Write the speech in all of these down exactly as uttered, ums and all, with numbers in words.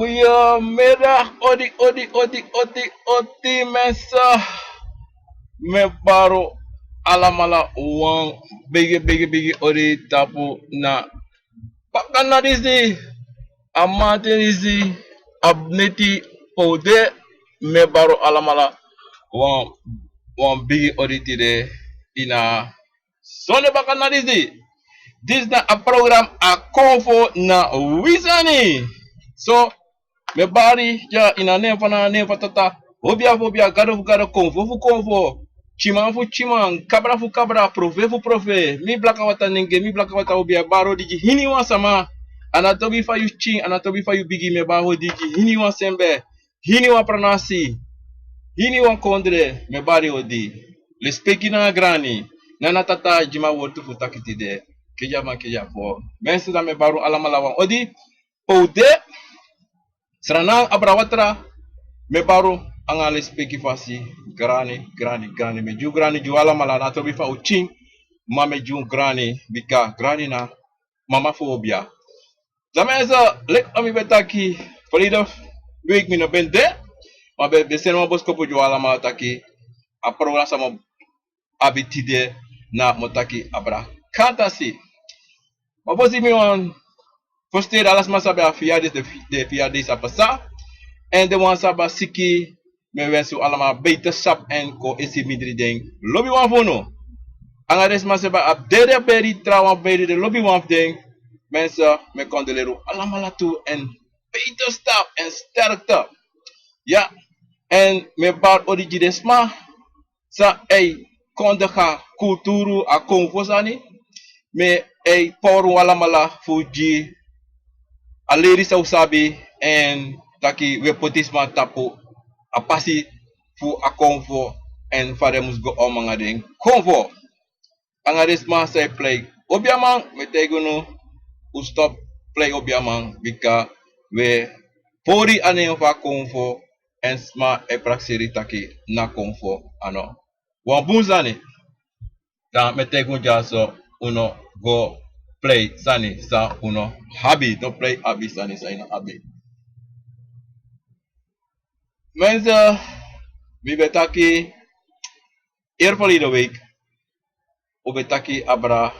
Goedemiddag, odi, odi, odi, odi, odi, mensen. Mi e bari un alamala wan bigi, bigi, bigi odi tapu na bakana disi, a mamanten disi, a neti pe un de. Mi e bari un alamala wan, wan bigi odi tide ini a sonde bakana disi. Disi na a program Akomfo na wi sani. So, mi e bari dya ini a nen fu a Nana, nen fu a Tata, obia fu obia, gado fu gado, konfo fu konfo, tyiman fu tyiman, kabra fu kabra, profe fu profe, mi blaka wata nenge, mi blaka wata obia, bari odi gi hiniwan sama. A no tobi fa yu pikin, a no tobi fa yu bigi, mi e bari odi gi hiniwan sembe, hiniwan pranasi, hiniwan kondre, mi e bari odi. Lespeki nanga grani, Nana, Tata gi mi a wortu fu taki tide. Kejaman, kejafo. Mensen, dan mi e bari un alamala wan odi pe un de. Sranan, abra watra, mi e bari un nanga lespeki fasi. Grani, grani, grani, mi e gi un grani gi un alamala, a no tobi fa un pikin, ma mi e gi un grani, bika grani na mama fu obia. Dan mensen, leki fa mi ben taki, verleden week mi no ben de, ma mi ben seni wan boskopu gi un alamala taki a program san mi o abi tide na mi o taki abra kantasi. Ma fosi mi wani ferseri, ala sma sabi a fia dei, den fi-, den fia dei san pasa. Èn den wan san ben siki, mi e wensi un alamala beterschap èn kon e si mindri den lobiwan fu unu. Nanga den sma san ben abi dede beri, trawan beri, den lobiwan fu den. Mensen, mi e kondoleri un alamala tu èn beterschap èn sterkte. Ya, èn mi e bari odi gi den sma san e kondoga kulturu, a konfo sani. Mi e pori un alamala fu gi a leri san un sabi èn taki wi e poti sma tapu a pasi fu a konfo èn fa den mus go om nanga den konfo. Nanga den sma san e prei obiaman, mi e taigi unu, un stop prei obiaman, bika wi e pori a nen fu a konfo èn sma e prakseri taki na konfo a no wan bun sani. Dan mi e taigi un dyaso, un no go prei sani san un no abi, no prei abi sani san yu no abi. Mensen, mi ben taki, eerverleden week, un ben taki abra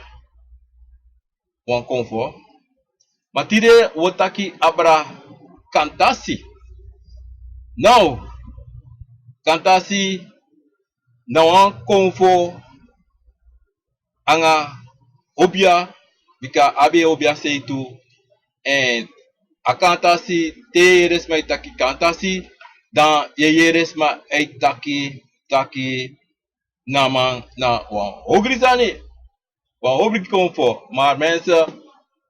wan konfo. Ma tide un o taki abra kantasi. Now, kantasi na wan konfo nanga obia, bika a abi en obia sei tu. Èn a kantasi, te yu yere sma e taki kantasi, dan yu e yere sma e taki taki na man na wan ogri sani, wan ogri konfo. Maar mensen,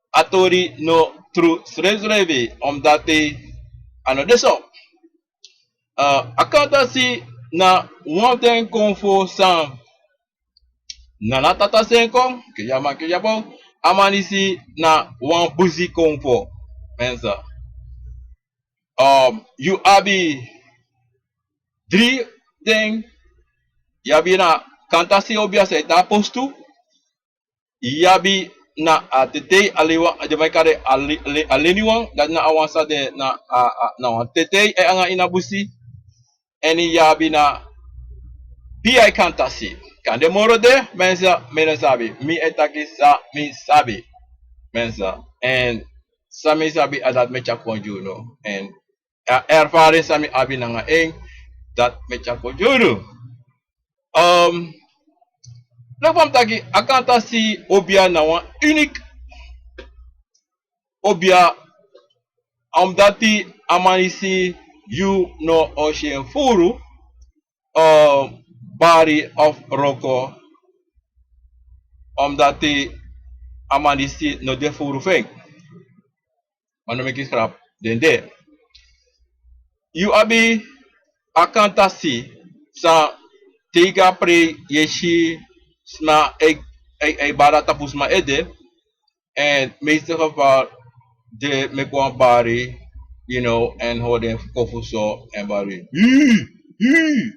a tori no tru srefsrefi, omdat a no de so. Eh, a kantasi na wan fu den konfo san Nana Tata seni kon, kejaman, kejabo, a man disi na wan busi konfo, mensen. Um, yu abi dri den, yu abi na kantasi obia san e tan a postu, yu abi na a tetei, a leniwan, den man e kari a le-, le-, a leniwan, dati na a wan san de na a, a, na wan tetei e nanga ini a busi, èn yu abi na P I kantasi. Kande moro de, mensen, mi no sabi. Mi e taki san mi sabi, mensen. Èn san mi sabi, a dati mi e tyari kon gi unu. Èn a ervaring san mi abi nanga en, dati mi e tyari kon gi unu. Um, leki fa mi taki, a kantasi obia na wan uniek obia, omdati a man disi yu no o si en furu, um, bari of wroko, omdati a man disi no de furu fu en. Ma no meki srapu, den de. Yu abi a kantasi san te yu go a prei yu e si sma e, e, e bari na tapu sma ede. Èn meeste geval den meki wan bari, you know, èn hori den kofu so èn bari. Hii, hii.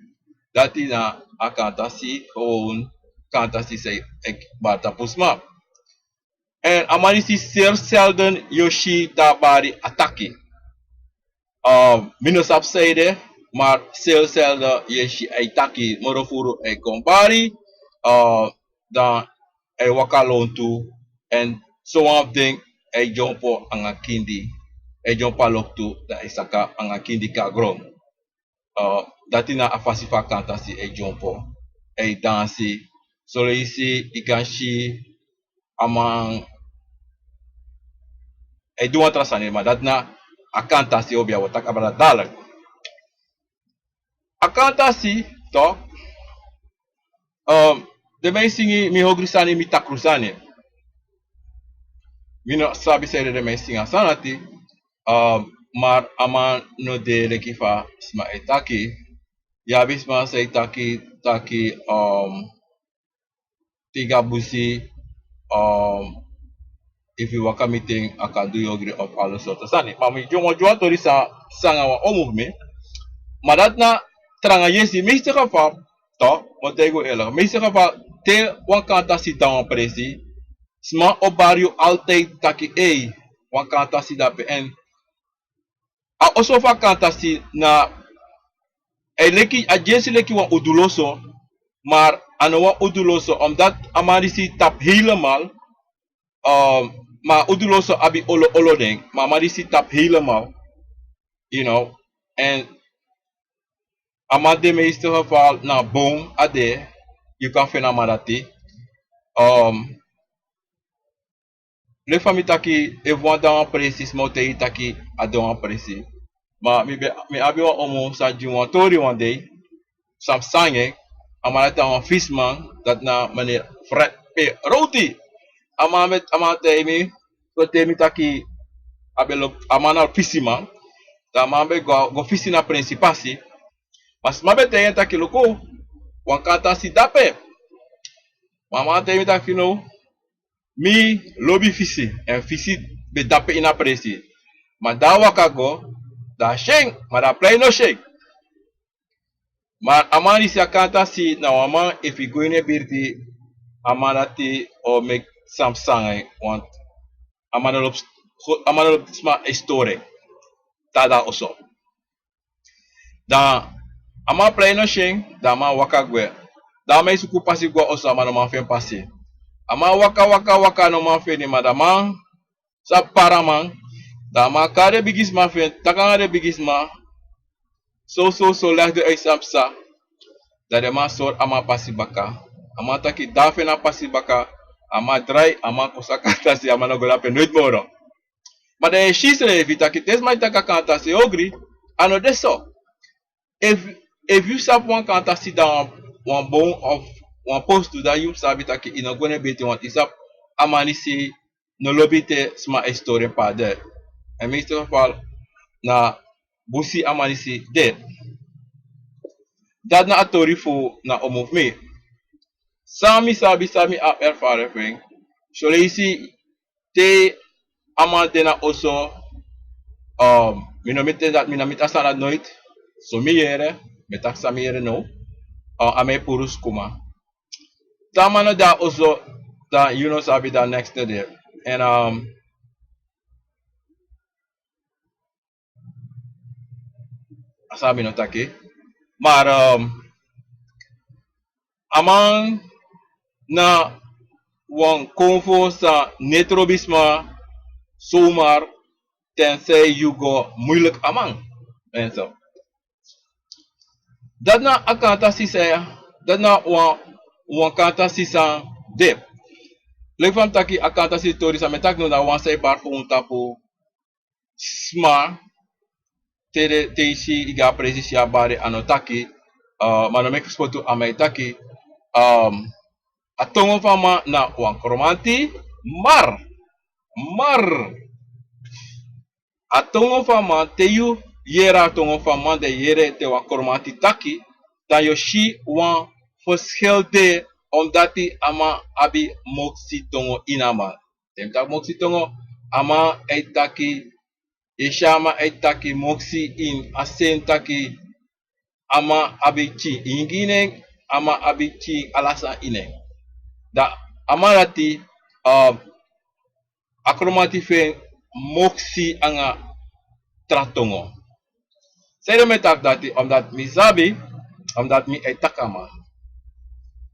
Dati na a kantasi, gewoon kantasi san e bari tapu sma. Èn a man disi zeer zelden yu o si te a bari a taki. Uh, mi no sabi san ede, maar selselde yu e si a e taki moro furu, a e kon bari, uh, dan a e waka lontu, èn sowan fu den a e dyompo anga kindi, a e dyompo a loktu, dan a e saka anga kindi kon na gron. Uh, dati na a fasi fa a kantasi e dyompo, e dansi. Soleisi yu kan si a man e du wan tra sani, ma dati na a kantasi, obi a wi o taki abra dati. A kantasi, toch, um, den man e singi mi hogri sani, mi takru sani. Mi no sabi san ede den man e singi a sani dati, um, maar a man no de leki fa sma e taki. Yu abi sma san e taki, taki, um, te yu go a busi, um, efu yu waka miti en, a kan du yu ogri of ala sortu sani. Ma mi o gi wan, gi wan tori san, san nanga wan omu fu mi. Ma dati na tranga yesi, meeste geval, toch, mi o taigi yu eerlijk. Meeste geval, te wan kantasi de na wan presi, sma o bari yu altijd taki, ei, wan kantasi de dape. Èn a oso fu a kantasi na, a e leki, a dyesi leki wan uduloso, maar a no wan uduloso, omdat a man disi tapu helemaal, um, ma uduloso abi olo olo den, ma a man disi tapu helemaal, you know, en a man de meeste geval na boom a de, yu kan feni a man dati. Um, Leki fa mi taki, efu wan de na wan presi, sma o taigi yu taki a de na wan presi. Ma mi be, mi abi wan omu san gi mi wan tori wan dei, san psa nanga en, a man dati na wan fisiman, dati na meneer Fred P. Roti. A man be, a man taigi mi, so te mi taki, a be lobi, a man na fisiman, dan a man be go, go fisi na prensi pasi. Ma sma be taigi en taki luku, wan kantasi de dape. Ma a man taigi mi taki no, mi lobi fisi, èn fisi be de dape ini a presi. Ma di a waka go, dan a si en, ma di a prei no si en. Ma a man disi, a kantasi na wan man, efu yu go ini en birti, a man dati o meki san psa nanga en, want a man no lobi, a man no lobi sma e stori en. Te a de na oso. Dan a man prei no si en, dan a man waka gwe. Dan a man e suku pasi go a oso, a man no man feni pasi. A man waka, waka, waka, no man feni, ma dan a man sa pari a man. Dan a man kari den bigisma fu en, taki nanga den bigisma, so, so, so, leg den uit san psa. Dan den man sori a man pasi baka. A man taki di a feni a pasi baka, a man drai, a man kon saka a kantasi, a man no go dape noiti moro. Ma dan yu e si srefi taki te sma e taki a kantasi e ogri, a no de so. Efu, efu yu sabi wan kantasi de na wan, wan bon of wan postu, dan yu sabi taki yu no go na en beti, want yu sabi a man disi no lobi te sma e stori en pe a de. Èn meeste geval na busi a man disi de. Dati na a tori fu na omu fu mi. San mi sabi, san mi abi erfaren fu en. Soleisi te a man de na oso, um, mi no miti dati, mi no miti a sani dati noiti. So mi yere, mi e taki san mi yere now. Uh, a man e puru skuma. Te a man no de na oso, dan yu no sabi, dan next day. Èn, um, a san mi no taki. Maar, um, a man na wan konfo san no e trobi sma zomaar, tenzij yu go moeilijk a man. En so. Dati na a kantasi san, dati na wan, wan kantasi san de. Leki fa mi taki, a kantasi tori san mi e taki now na wan san e bari kon tapu sma, te den, te yu si yu go a presi si a bari, a no taki, uh, ma no meki spotu, a man e taki, um, a tongo fu a man na wan kromanti, maar, maar a tongo fu a man, te yu yere a tongo fu a man, dan yu yere te wan kromanti taki, dan yu o si wan verschil de, omdat a man abi moksi tongo ini a man. Te mi taki moksi tongo, a man e taki, yu e si a man e taki moksi ini a seni taki a man abi pikin ingi ini en, a man abi pikin ala sani ini en. Dan a man dati, uh, a kromanti fu en moksi anga tra tongo. Sanede mi e taki dati? Omdat mi sabi, omdat mi e taki a man.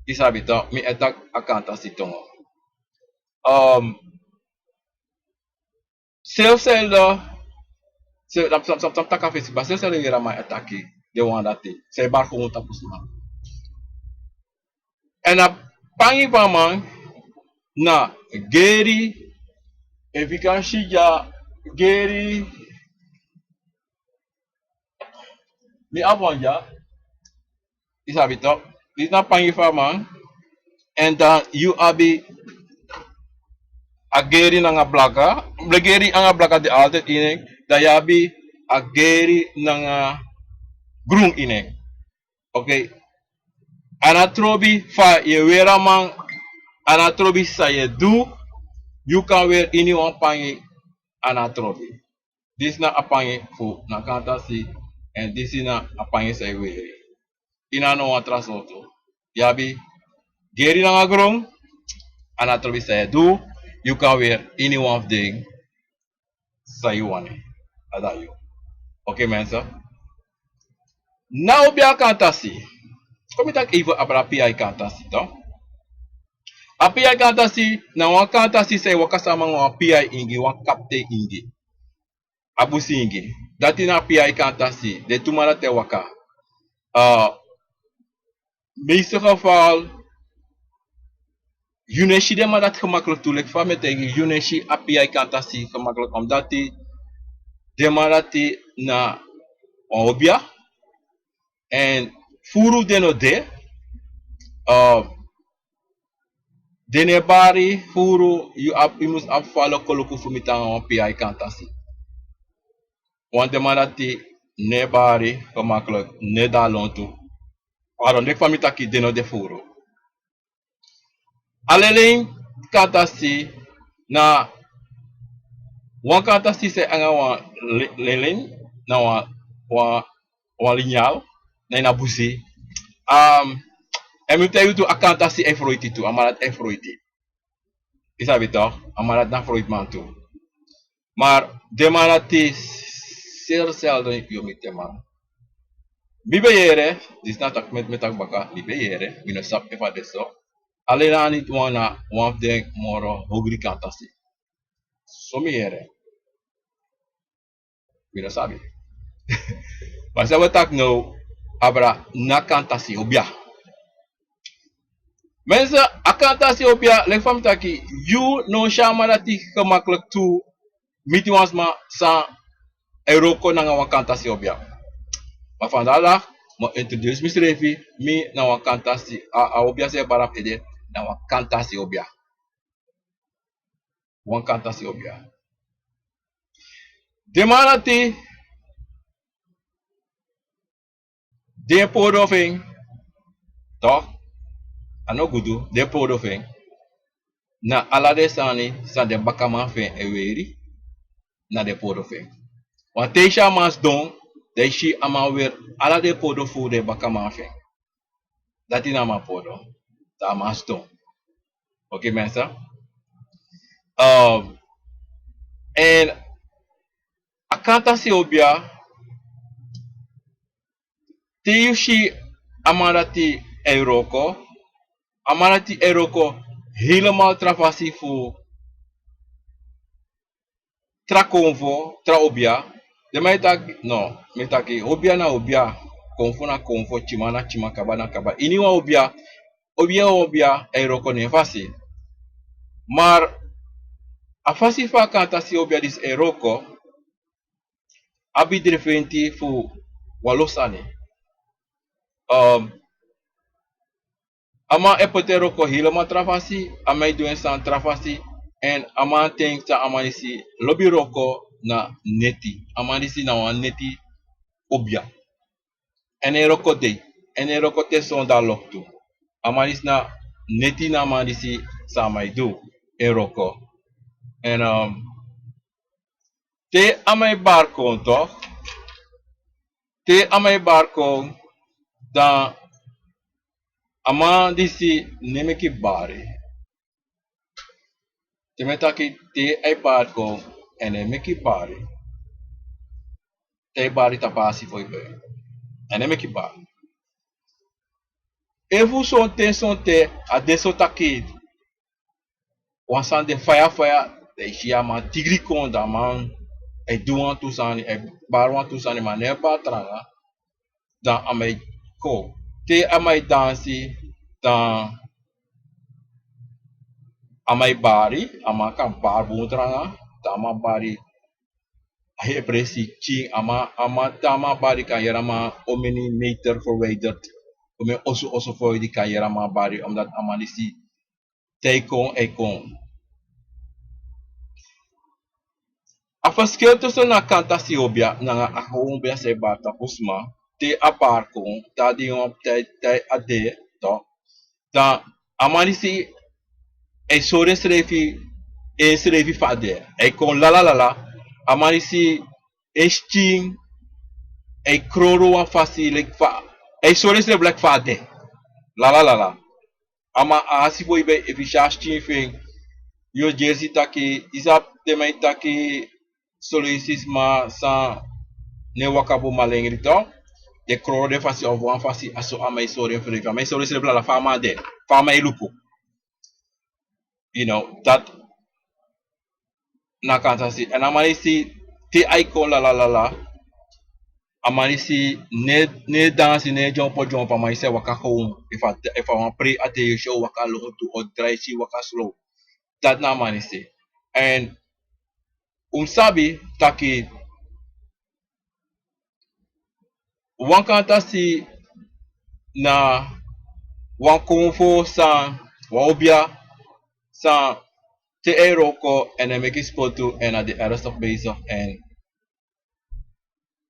Yu sabi toch, mi e taki a kantasi tongo. Um, Sef selde, sef, sami, sami, sami, sami taki a fesi, ma sef selde weri a man e taki den wan dati. San e bari fu un tapu sma. Èn a pangi fu a man na geri, efu yu kan si dya, geri, mi abi wan dya. Yu sabi toch, disi na pangi fu a man. Èn dan yu abi a geri nanga blaka. Geri nanga blaka de altijd ini en. Dan yu abi a geri nanga grun ini en. Oké. A no trobi fa yu e weri a man, a no trobi san yu e du, yu kan weri iniwan pangi, a no trobi. Disi na a pangi fu na kantasi, èn disi na a pangi san yu e weri. Yu no abi no wan tra sortu. Yu abi geri nanga grun, a no trobi san yu e du, yu kan weri iniwan fu den san yu wani. A dati yu. Oké, mensen. Na obiya kantasi. Kon mi taki even abra piya kantasi, toch? A piya kantasi na wan kantasi san e waka sama nanga wan piya ingi, wan kapten ingi. A busi ingi. Dati na a piya kantasi. Den tu man dati e waka. Ah, meeste geval, yu no e si den man dati gemakkelijk tu, leki fa mi e taigi yu, yu no e si a piya kantasi gemakkelijk, omdat den man dati na wan obiya. Èn furu den no de, ah, den no e bari furu, yu abi, yu mus abi falo koluku fu mi tan wan piya kantasi. Want den man dati no e bari gemakkelijk, no e de na lontu. Pardon, leki fa mi taki den no de furu. Alelen kantasi na wan kantasi san e nanga wan le-, lelen, na wan, wan, wan linyal, na ini a busi. Um, èn mi taigi yu tu, a kantasi e froiti tu, a man dati e froiti. Yu sabi toch, a man dati na froitiman tu. Maar den man dati sel sel den yu miti den man. Mi ben yere, disi na taki mi, mi taki baka, mi ben yere, mi no sabi efu a de so. Alelen a niti wan na wan fu den moro hogri kantasi. So mi yere. Mi no sabi. Ma san wi e taki now, abra na kantasi obiya. Mensen, a kantasi obiya, leki fa mi taki, yu no o si a man dati gemakkelijk tu miti wan sma san e wroko nanga wan kantasi obiya. Ma vandaag mi o introduce misrefi, mi na wan kantasi, a, a obiya san e bari na mi ede, na wan kantasi obiya. Wan kantasi obiya. Den man dati, den poodo fu en, toch, a no gudu, den poodo fu en, na ala den sani san den bakaman fu en e weri, na den poodo fu en. Want te yu si a man sidon, dan yu si a man weri ala den poodo fu den bakaman fu en. Dati na a man poodo, dan a man sidon. Oké, mensen. Um, èn a kantasi obiya, te yu si a man dati e wroko, a man dati e wroko helemaal tra fasi fu tra konfo, tra obiya. Den man e taki, no, mi taki obiya na obiya, konfo na konfo, tyiman na tyiman, kaba na kaba. Iniwan obiya, obiya, obiya e wroko na en fasi. Maar a fasi fa a kantasi obiya disi e wroko, abi drifenti fu wan lo sani. Um, a man e poti en wroko helemaal tra fasi, a man e du en sani tra fasi, èn a man ten san a man disi lobi wroko na neti. A man disi na wan neti obiya. Èn en wroko dei, èn en wroko te sonda loktu. A man disi na neti na a man disi san a man e du, en wroko. Èn, um, te a man e bari kon toch, te a man e bari kon, dan a man disi no e meki bari. Te mi e taki te a e bari kon, èn no e meki bari. te a e bari tapu a asi fu yu ben. A no e meki bari. Efu sonten sonten a de so taki wan sani de faya faya, dan yu si a man tigri kon, dan a man e du wantu sani, e bari wantu sani, ma a no e bari tranga. Dan a man e kon. Te a man e dansi, dan a man e bari, a man kan bari bun tranga, dan a man bari a heri presi pikin, a man, a man, te a man bari kan yere a man omeni meter verwijderd, omeni oso oso fu yu di kan yere a man bari, omdat a man disi te a e kon, a e kon. A verschil tussen na kantasi obia nanga a gewoon obia san e bari tapu sma, te a bari kon, te a de, te, te a de, toch? Dan a man disi e sori ensrefi, ensrefi fa a de. A e kon lala lala. A man disi e skin, a e kroro wan fasi leki fa, a e sori ensrefi leki fa a de. Lala lala. A man, a asi fu yu ben, efu yu si a skin fu en, yu o gersi taki, yu sabi, den man e taki, solusi sma san no e waka bun malengri, toch? Den kroro den fasi of wan fasi, a so a man e sori ensrefi. A man e sori ensrefi lala fa a man de, fa a man e luku. You know, dati na kantasi. Èn a man disi, te a e kon lala lala, a man disi no e, no e dansi, no e dyompo dyompo, a man disi e waka gewoon. Efu a, efu a wan prei a de, yu si en o waka lontu, o drai, si waka slow. Dati na a man disi. Èn un mus sabi taki wan kantasi na wan konfo san, wan obia san, te a e wroko èn a e meki spotu èn a de ernstig bezig èn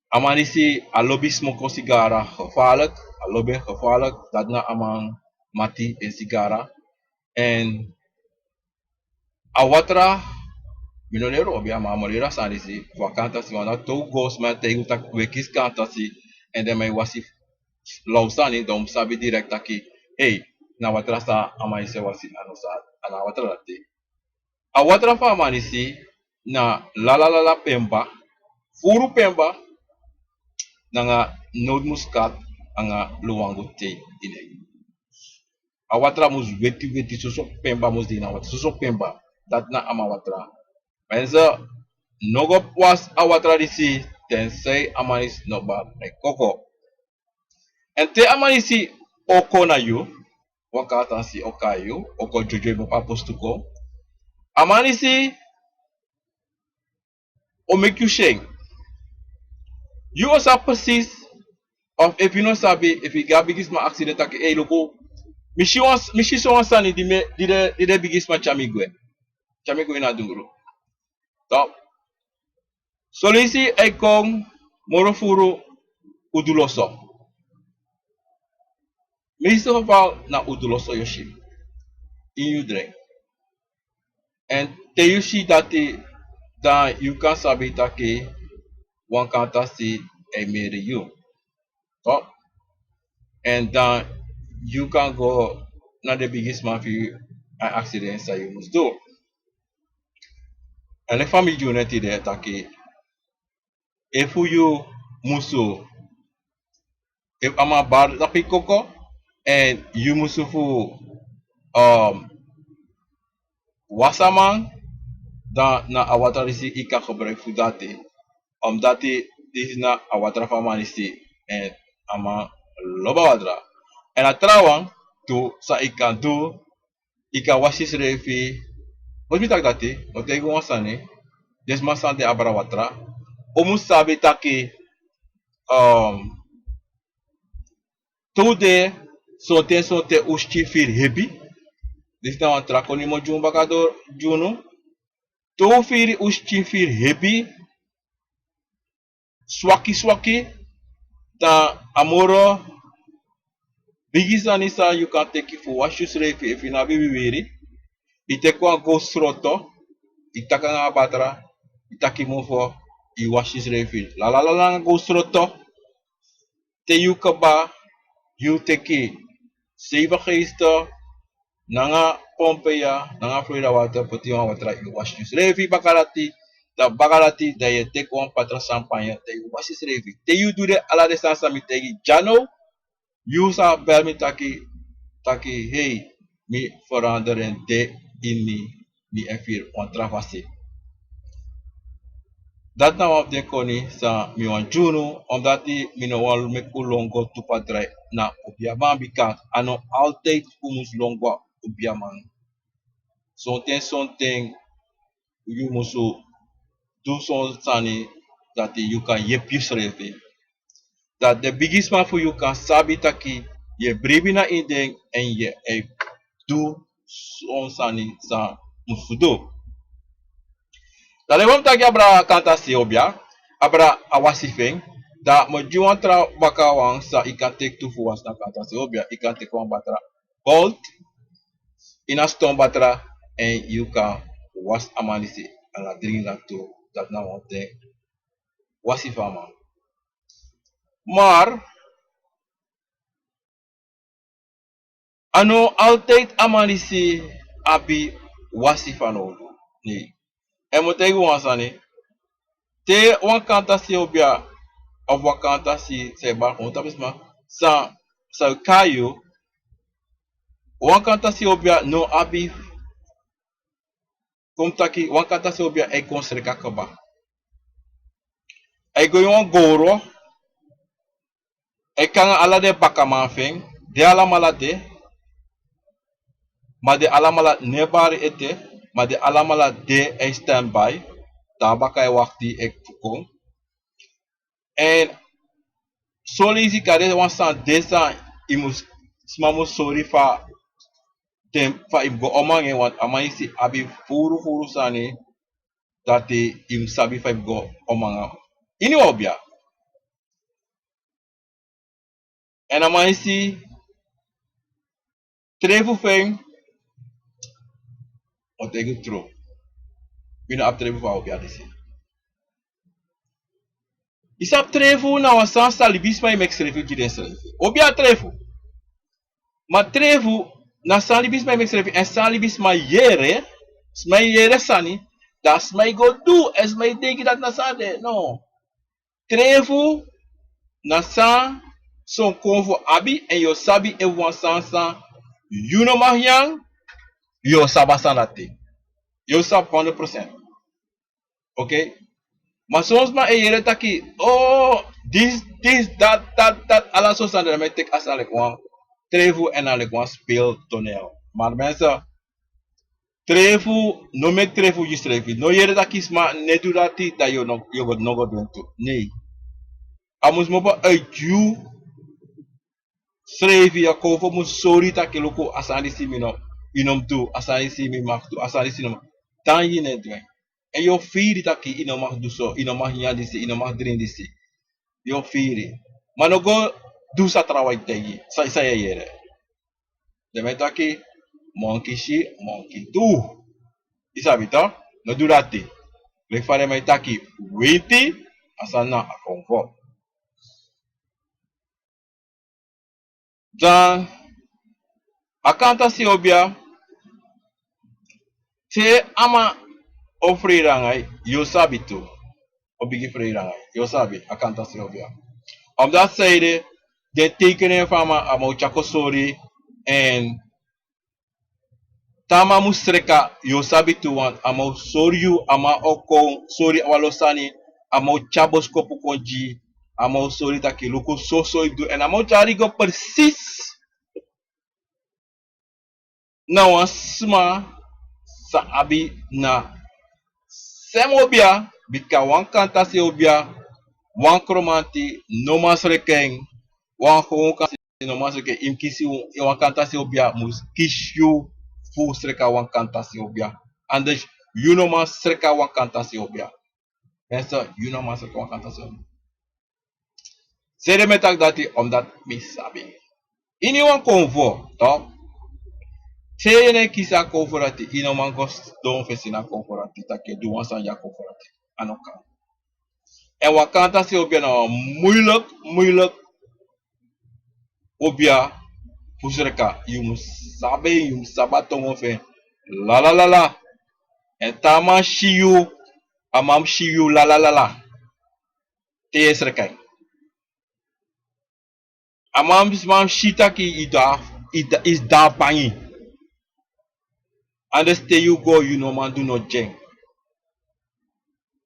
a man disi a lobi smoko sigara, gevaarlijk, a lobi en gevaarlijk, dati na a man mati, en sigara. Èn a watra, mi no leri obia, ma mi o leri a sani disi fu a kantasi, want te un go, sma e taigi un taki un e kisi kantasi, èn den man e wasi law sani, dan un mus sabi direct taki, hey, na watra san a man disi e wasi, a no san, a no a watra dati. A watra fu a man disi na lala lala pemba, furu pemba, nanga nootmuskaat, nanga luwangu tei ini en. A watra mus weti weti, soso pemba mus de ini a watra, soso pemba. Dati na a man watra. Mensen, no go wasi a watra disi, tenzij a man disi no bari koko. Èn te a man disi o kon na yu, wan kantasi o kai yu, o kon dyodyo yu bopo a postu kon, a man disi o meki yu si en. Yu o sabi precies, of efu yu no sabi, efu yu go a bigisma aksi den taki, ei, luku, mi si wan, mi si so wan sani di mi e, di den, di den bigisma tyari mi gwe. Tyari mi gwe ini a dungru. Toch? Son leisi a e kon moro furu, un du loso. Meeste geval na un du loso yu o si ini yu dren. Èn te yu si dati, dan yu kan sabi taki wan kantasi e meri yu. Toch? Èn dan yu kan go na den bigisma fu yu èn aksi den san yu mus du. Èn leki fa mi gi unu tide taki, efu yu musu, efu a man bari tapu yu koko, èn yu musu fu, um, wasi a man, dan na a watra disi yu kan gebruik fu dati. Omdat disi na a watra fu a man disi, èn a man lobi a watra. Èn a trawan tu san yu kan du, yu kan wasi yusrefi. Fosi mi taki dati, mi o taigi un wan sani. Den sma san de abra watra, un mus sabi taki, um, te un de sonten sonten un skin firi hebi. Disi na wan tra koni mi o gi un baka doro gi unu. Te un firi, un skin firi hebi, swaki swaki, dan a moro bigi sani san yu kan teki fu wasi yusrefi, efu yu no abi wiwiri, yu teki wan gowsu sroto, yu taki nanga a batra, yu taki mofo, yu wasi yusrefi lala lala nanga gowsu sroto. Te yu kaba, yu teki zeven geesten nanga Pompeia nanga Florida water, poti wan watra, yu wasi yusrefi baka dati. Dan baka dati dan yu e teki wan patra champagne dan yu wasi srefi. Te yu du den ala den sani san mi taigi dya now, yu sa bel mi taki, taki hei, mi feranderi en de ini mi e firi wan tra fasi. Dati na wan fu den koni san mi wani gi unu, omdati mi no wani meki un lon go tu padrai na obiaman, bika a no altidi un mus lon go na obiaman. Sonten sonten yu musu du son sani dati yu kan yepi yusrefi. Dati den bigisma fu yu kan sabi taki yu e bribi na ini den èn yu e du son sani san musu du. Dan leki fa mi taki abra kanta si obia, abra a wasi fu en, dan mi o gi wan tra baka wan san yu kan teki tu fu wasi na kanta si obia, yu kan teki wan batra bolt ini a ston batra èn yu kan wasi a man disi, ala dringi dati tu. Dati na wan ten wasi fu a man. Maar a no altidi a man disi abi wasi fanowdu. Nei. Èn mi o taigi wan sani. Te wan kanta si obia of wan kanta si san e bari kon tapu sma san, san e kai yu, wan kanta si obia no abi, kon taki wan kanta si obia e kon sreka kaba. A e go ini wan gowru, a e kon nanga ala den bakaman fu en, den alamala de. Ma den alamala no e bari ete, ma den alamala de a e standby. Dan baka a e wakti fu kon. Èn son leisi kande wan sani de san yu mus, sma mus sori fa den, fa yu mus go omanga en, want a man disi abi furu furu sani dati yu mus sabi fa yu mus go omanga ini wan obia. Èn a man disi, trefu fu en, o taigi yu tru, yu no abi trefu fu a obia disi. Yu sabi, trefu na wan sani san libisma e meki srefi gi densrefi. Obia trefu. Ma trefu na san libisma e meki srefi èn san libisma yere, sma e yere sani, dan sma e go du èn sma e denki dati na san a de. No. Trefu na san son konfo abi èn yu o sabi efu wan sani san yu no mag nyan, yu o sabi a sani dati. Yu o sabi honderd procent. Oké. Ma son sma e yere taki, o, dis, dis, dat, dat, dat, ala son sani, dan mi e teki a sani leki wan trefu èn a leki wan speeltoneel. Maar mensen, trefu, no meki trefu gi yusrefi. No yere taki sma no e du dati, dan yu no, yu no go du en tu. Nee. A mus kmopo uit yu srefi, yu a konfo mus sori taki luku, a sani disi mi no, yu no mus du, a sani disi mi mag du, a sani disi no mag. Dan yu no e du en. Èn yu o firi taki yu no mag du so, yu no mag nyan disi, yu no mag dringi disi. Yu o firi. Ma no go du san trawan e taigi, san, san yu e yere. Den mi e taki, monkey si, monkey do. Yu sabi toch? No du dati. Leki fa den mi e taki, winti, a sani na a konfo. Dan a kanta si obia, te a man o freiri nanga yu, yu o sabi tu. O bigin freiri nanga yu, yu o sabi, a kanta si obia. Omdat zij de, den tekening fu a man, a man o tyari kon sori, èn te a man mus sreka, yu o sabi tu, want a man o sori yu, a man o kon sori wan lo sani, a man o tyari boskopu kon gi yu, a man o sori taki luku soso yu du, èn a man o tyari go precies na wan sma san abi na sem obia, bika wan kanta si obia, wan kromanti no man sreka en, wan gewoon kanta si no man sreka en, yu mus kisi wan kanta si obia, mus kisi yu fu sreka wan kanta si obia. Anders yu no man sreka wan kanta si obia. Mensen, yu no man sreka wan kanta si obia. Sede mi e taki dati, omdat mi sabi. Ini wan konfo, toch? Te yu no e kisi a konfo dati, yu no man go sidon fesi na a konfo dati, taki yu e du wan sani gi a konfo dati. A no kan. Èn wan kanta si obia na wan moeilijk, moeilijk obia fu sreka. Yu mus sabi, yu mus sabi a tongo fu en. Lala, lala. Èn te a man si yu, A man mus si yu lala lala. Te yu e sreka en. A man mus, man mus si taki yu de a, yu de a, yu de a pangi. Anders te yu go, yu no man du noti gi en.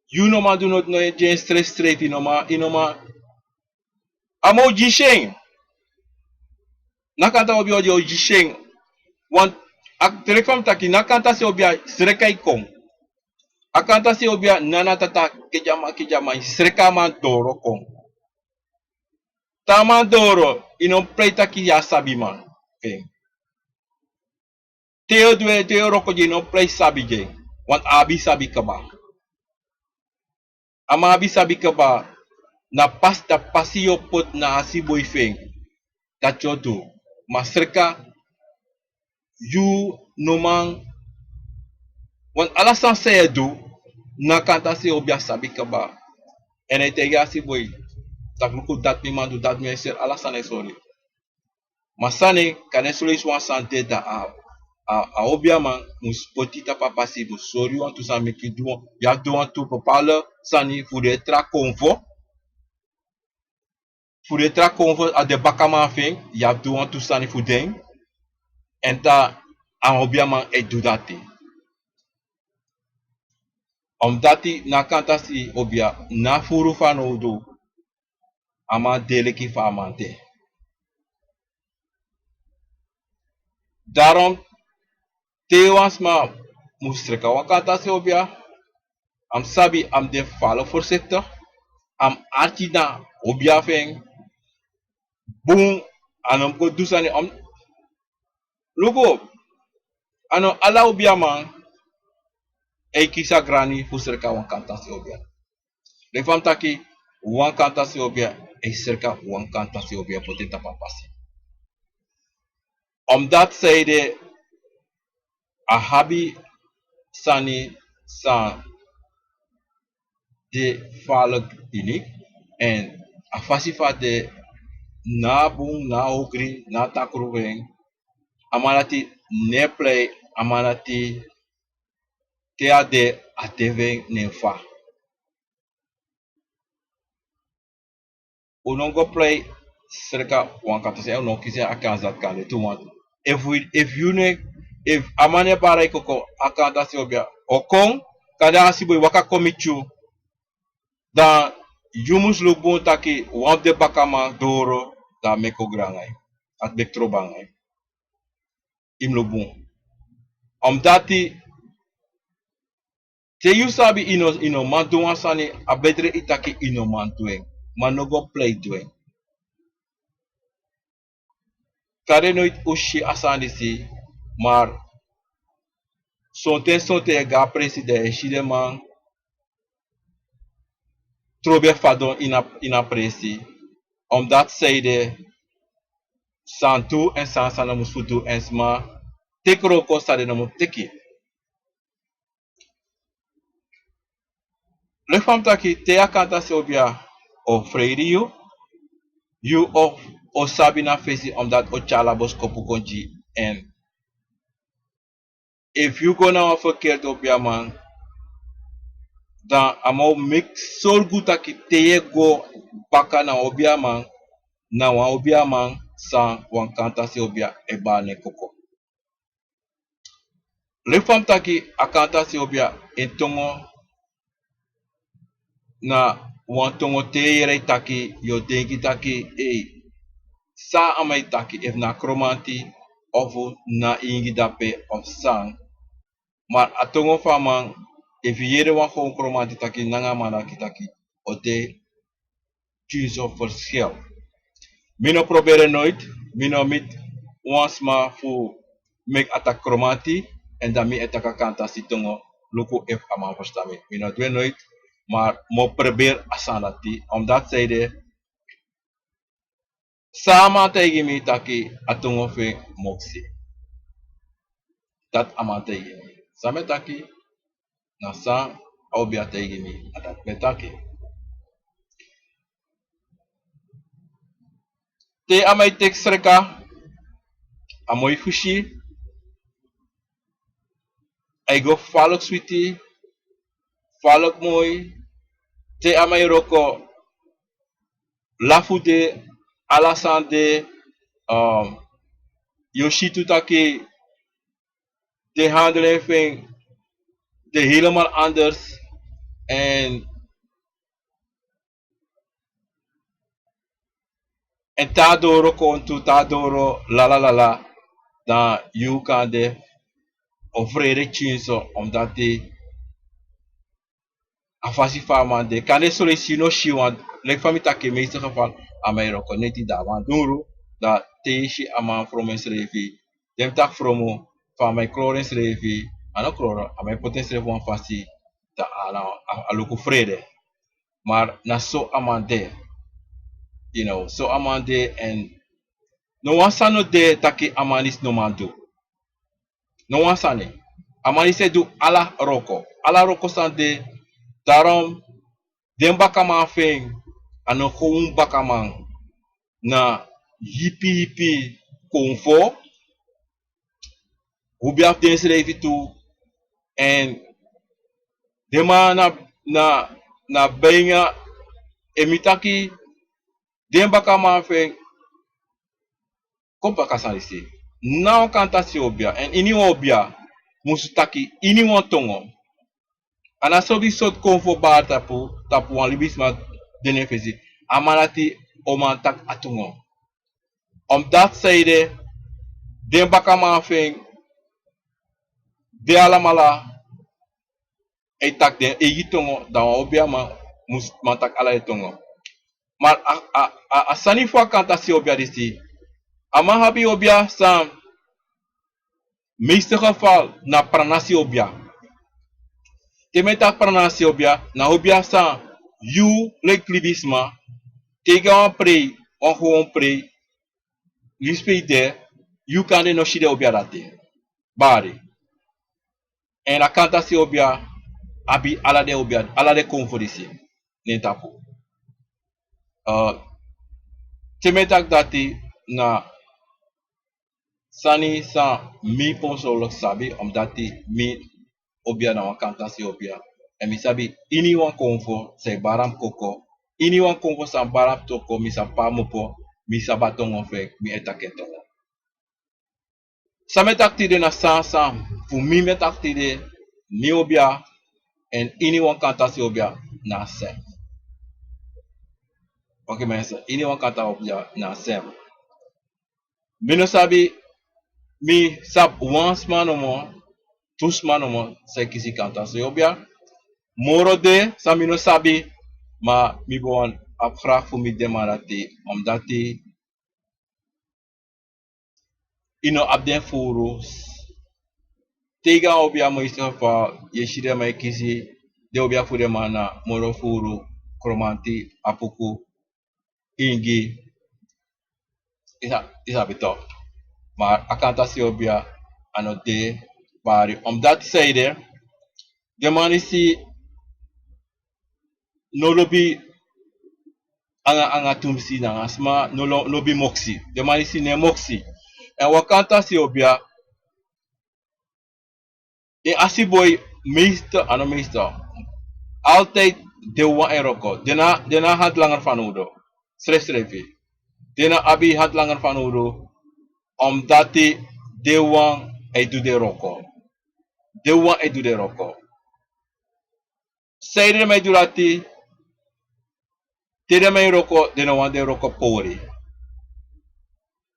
Yu no man du noti gi en straight straight, yu no man, yu no man. A man o gi syen. Na kanta obia o gi syen. Want a, te leki fa mi taki, na kanta se obia sreka e kon. A kanta se obia nana tata kedi a man, kedi a man, sreka a man doro kon. Te a man doro, yu no mus prei taki yu a sabi man. Oké. Te yu o du en, te yu o wroko gi en, yu no mus prei sabi gi en. Want a abi sabi kaba. A man abi sabi kaba. Na pasi, na pasi yu o poti na a asiboi fu en. Dati yu o du. Ma sreka, yu no man. Want ala sani san yu e du, na kanta se obia sabi kaba. Èn a e taigi a asiboi taki luku, dati mi man du, dati mi e sori, ala sani e sori. Ma sani, kande son leisi wan sani de, dan a, a, a obiaman mus poti yu tapu a pasi, mus sori yu wantu sani, meki yu du wan, yu abi du wantu bepaalde sani fu den tra konfo. Fu den tra konfo, a den bakaman fu en, yu abi du wantu sani fu den. Èn dan a obiaman e du dati. Omdati na kanta se obia, na furu fanowdu. A man de leki fa a man de. Daarom, te wan sma mus sreka wan kanta se obia, a mus sabi, a mus de fala voorzichtig, a mus arki na obia fu en bun, a no mus go du sani. Luku, a no ala obiaman e kisi a grani fu sreka wan kanta se obia. Leki fa mi taki, wan kanta se obia e sreka wan kanta se obia, poti en tapu a pasi. Omdati saide, a abi sani san de fala ini, èn a fasi fa a de, na bun, na ogri, na takru fu en. A man dati no e prei, a man dati te a de, a de fu en na en fa. Un no go prei sreka wan kanta se, un no kisi a kansi dati, kande tu wantu. Efu, efu yu no e, efu a man no e bari yu koko, a kanta se obia o kon, kande a asiboi waka kon miti yu. Dan yu mus luku bun taki wan fu den bakaman doro, dan a meki ogri nanga yu, a meki trobi nanga yu. Yu mus luku bun. Omdati te yu sabi yu no, yu no man du wan sani, a betre yu taki yu no man du en. Ma no go prei du en. Kande noiti un si a sani disi, ma sonten, sonten yu e go a presi, dan yu e si den man trobi e fadon ini a, ini a presi. Omdati saide, san du èn san, san no mus fu du, èn sma teki wroko san den no mus teki. Leki fa mi taki, te a kanta se obia o freiri yu, yu o, o sabi na fesi, omdati o tyari a boskopu kon gi yu. Èn efu yu go na wan verkeerde obiaman, dan a man o meki sorgu taki te yu e go baka na obiaman, na wan obiaman san wan kanta se obia e bari na en koko. Leki fa mi taki, a kanta se obia en tongo na wan tongo, te yu yere a e taki, yu o denki taki, ei, san a man e taki, efu na Kromanti, ofu na ingi dape, ofu san. Ma a tongo fu a man, efu yu yere wan gewoon Kromanti taki nanga a man dati taki, o de tyunso verschil. Mi no proberi en noiti, mi no miti wan sma fu meki a taki Kromanti, èn dan mi e taki a kantasi tongo, luku efu a man ferstan mi. Mi no du en noiti, ma mi o proberi a sani dati, omdati saide, san a man taigi mi taki a tongo fu en moksi. Dati a man taigi mi. San mi e taki, na san a obia taigi mi, a dati mi e taki. Te a man e teki sreka, a moi fusi, a e go faluk switi, falk moi, te a man e wroko, lafu de, ala sani de, um, yu o si tu taki den handel fu en de helemaal anders. En en te a doro kon tu, te a doro lala lala, dan yu kande o frede tyinso, omdat a fasi fa a man de. Kande soleisi yu no si wan, leki fa mi taki, meeste geval a man e wroko neti, dan a man duru. Dan te yu si a man fromu ensrefi, den mi taki fromu, fa a man e klori ensrefi, a no klori, a man e poti ensrefi wan fasi, dan a, a, a luku frede. Maar na so a man de. You know, so a man de, en no wan sani no de taki a man disi no man du. No wan sani. A man disi e du ala wroko. Ala wroko san de. Daarom den bakaman fu en, a no gewoon bakaman. Na hipi hipi konfo. Hubi abi den srefi tu. En den man na, na, na benga, en mi taki den bakaman fu en kon baka sani disi. Na wan kantasi obia, en iniwan obia musu taki iniwan tongo. A no sabi sortu konfo bari tapu, tapu wan libisma de na en fesi. A man dati o man taki a tongo. Omdat san ede, den bakaman fu en, den alamala e taki den eigi tongo, dan wan obiaman mus man taki ala den tongo. Maar a, a, a, a sani fu a kantasi obia disi, a man abi obia san, meeste geval na pranasi obia. Te mi e taki pranasi obia, na obia san yu leki libisma, te yu go na wan prei, wan gewoon prei, yu sipei de, yu kande no si den obia dati. Bari. En a kantasi obia abi ala den obia, ala den konfo disi na en tapu. Eh, te mi e taki dati na sani san mi persoonlijk sabi, omdat mi obia na wan kantasi obia. En mi sabi iniwan konfo san e bari a koko, iniwan konfo san bari a toko, mi sabi pe a mupo, mi sabi a tongo fu en, mi e taki en tongo. San mi e taki tide na san, san fu mi mi e taki tide, mi obia, en iniwan kantasi obia na sem. Oké mensen, iniwan kantasi obia na sem. Mi no sabi, mi sabi wan sma nomo, tu sma nomo san e kisi kantasi obia. Moro de san mi no sabi, ma mi bo wani abi graag fu mi den man dati, omdat yu no abi den furu. Te yu go na obia, meeste geval yu e si den man e kisi, den obia fu den man na moro furu, kromanti, apuku, ingi, yu sa, yu sabi toch. Maar a kantasi obia a no de, bari, omdat san ede, den man disi no lobi anga, anga tumsi nanga sma, no lo, lobi moksi. Den man disi no e moksi. En wan kantasi obia, en asiboi, meeste, a no meeste, altijd den wawan e wroko. Den na, den na handlanger fanowdu. Srefsrefi. Den no abi handlanger fanowdu. Omdat den wawan e du den wroko. Den wawan e du den wroko. San ede den man e du dati? Te den man e wroko, den no wani den wroko pori.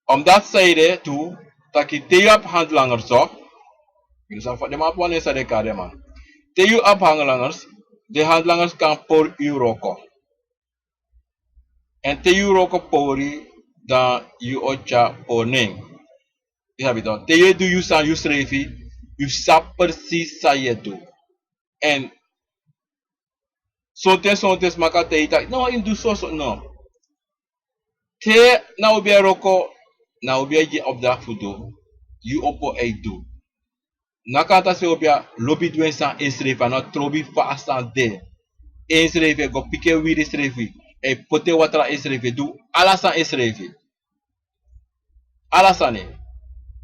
Omdat san ede tu, taki te yu abi handlangers so, yu sabi fa den man abi wan nen san den e kari den man. Te yu abi handlangers, den handlangers kan pori yu wroko. En te yu wroko pori, dan yu o tyari pori nen. Yu sabi toch, te yu e du yu sani yusrefi, yu sabi precies san yu e du. En sonten, sonten sma kan taigi yu taki, no, yu mus du so, so, no. Te na obia e wroko, na obia e gi en opdracht fu du, yu opo e du. Na kantasi obia lobi du en sani ensrefi, a no trobi fa a sani de. Ensrefi e go piki en wiri ensrefi, e poti en watra ensrefi, e du ala sani ensrefi. Ala sani.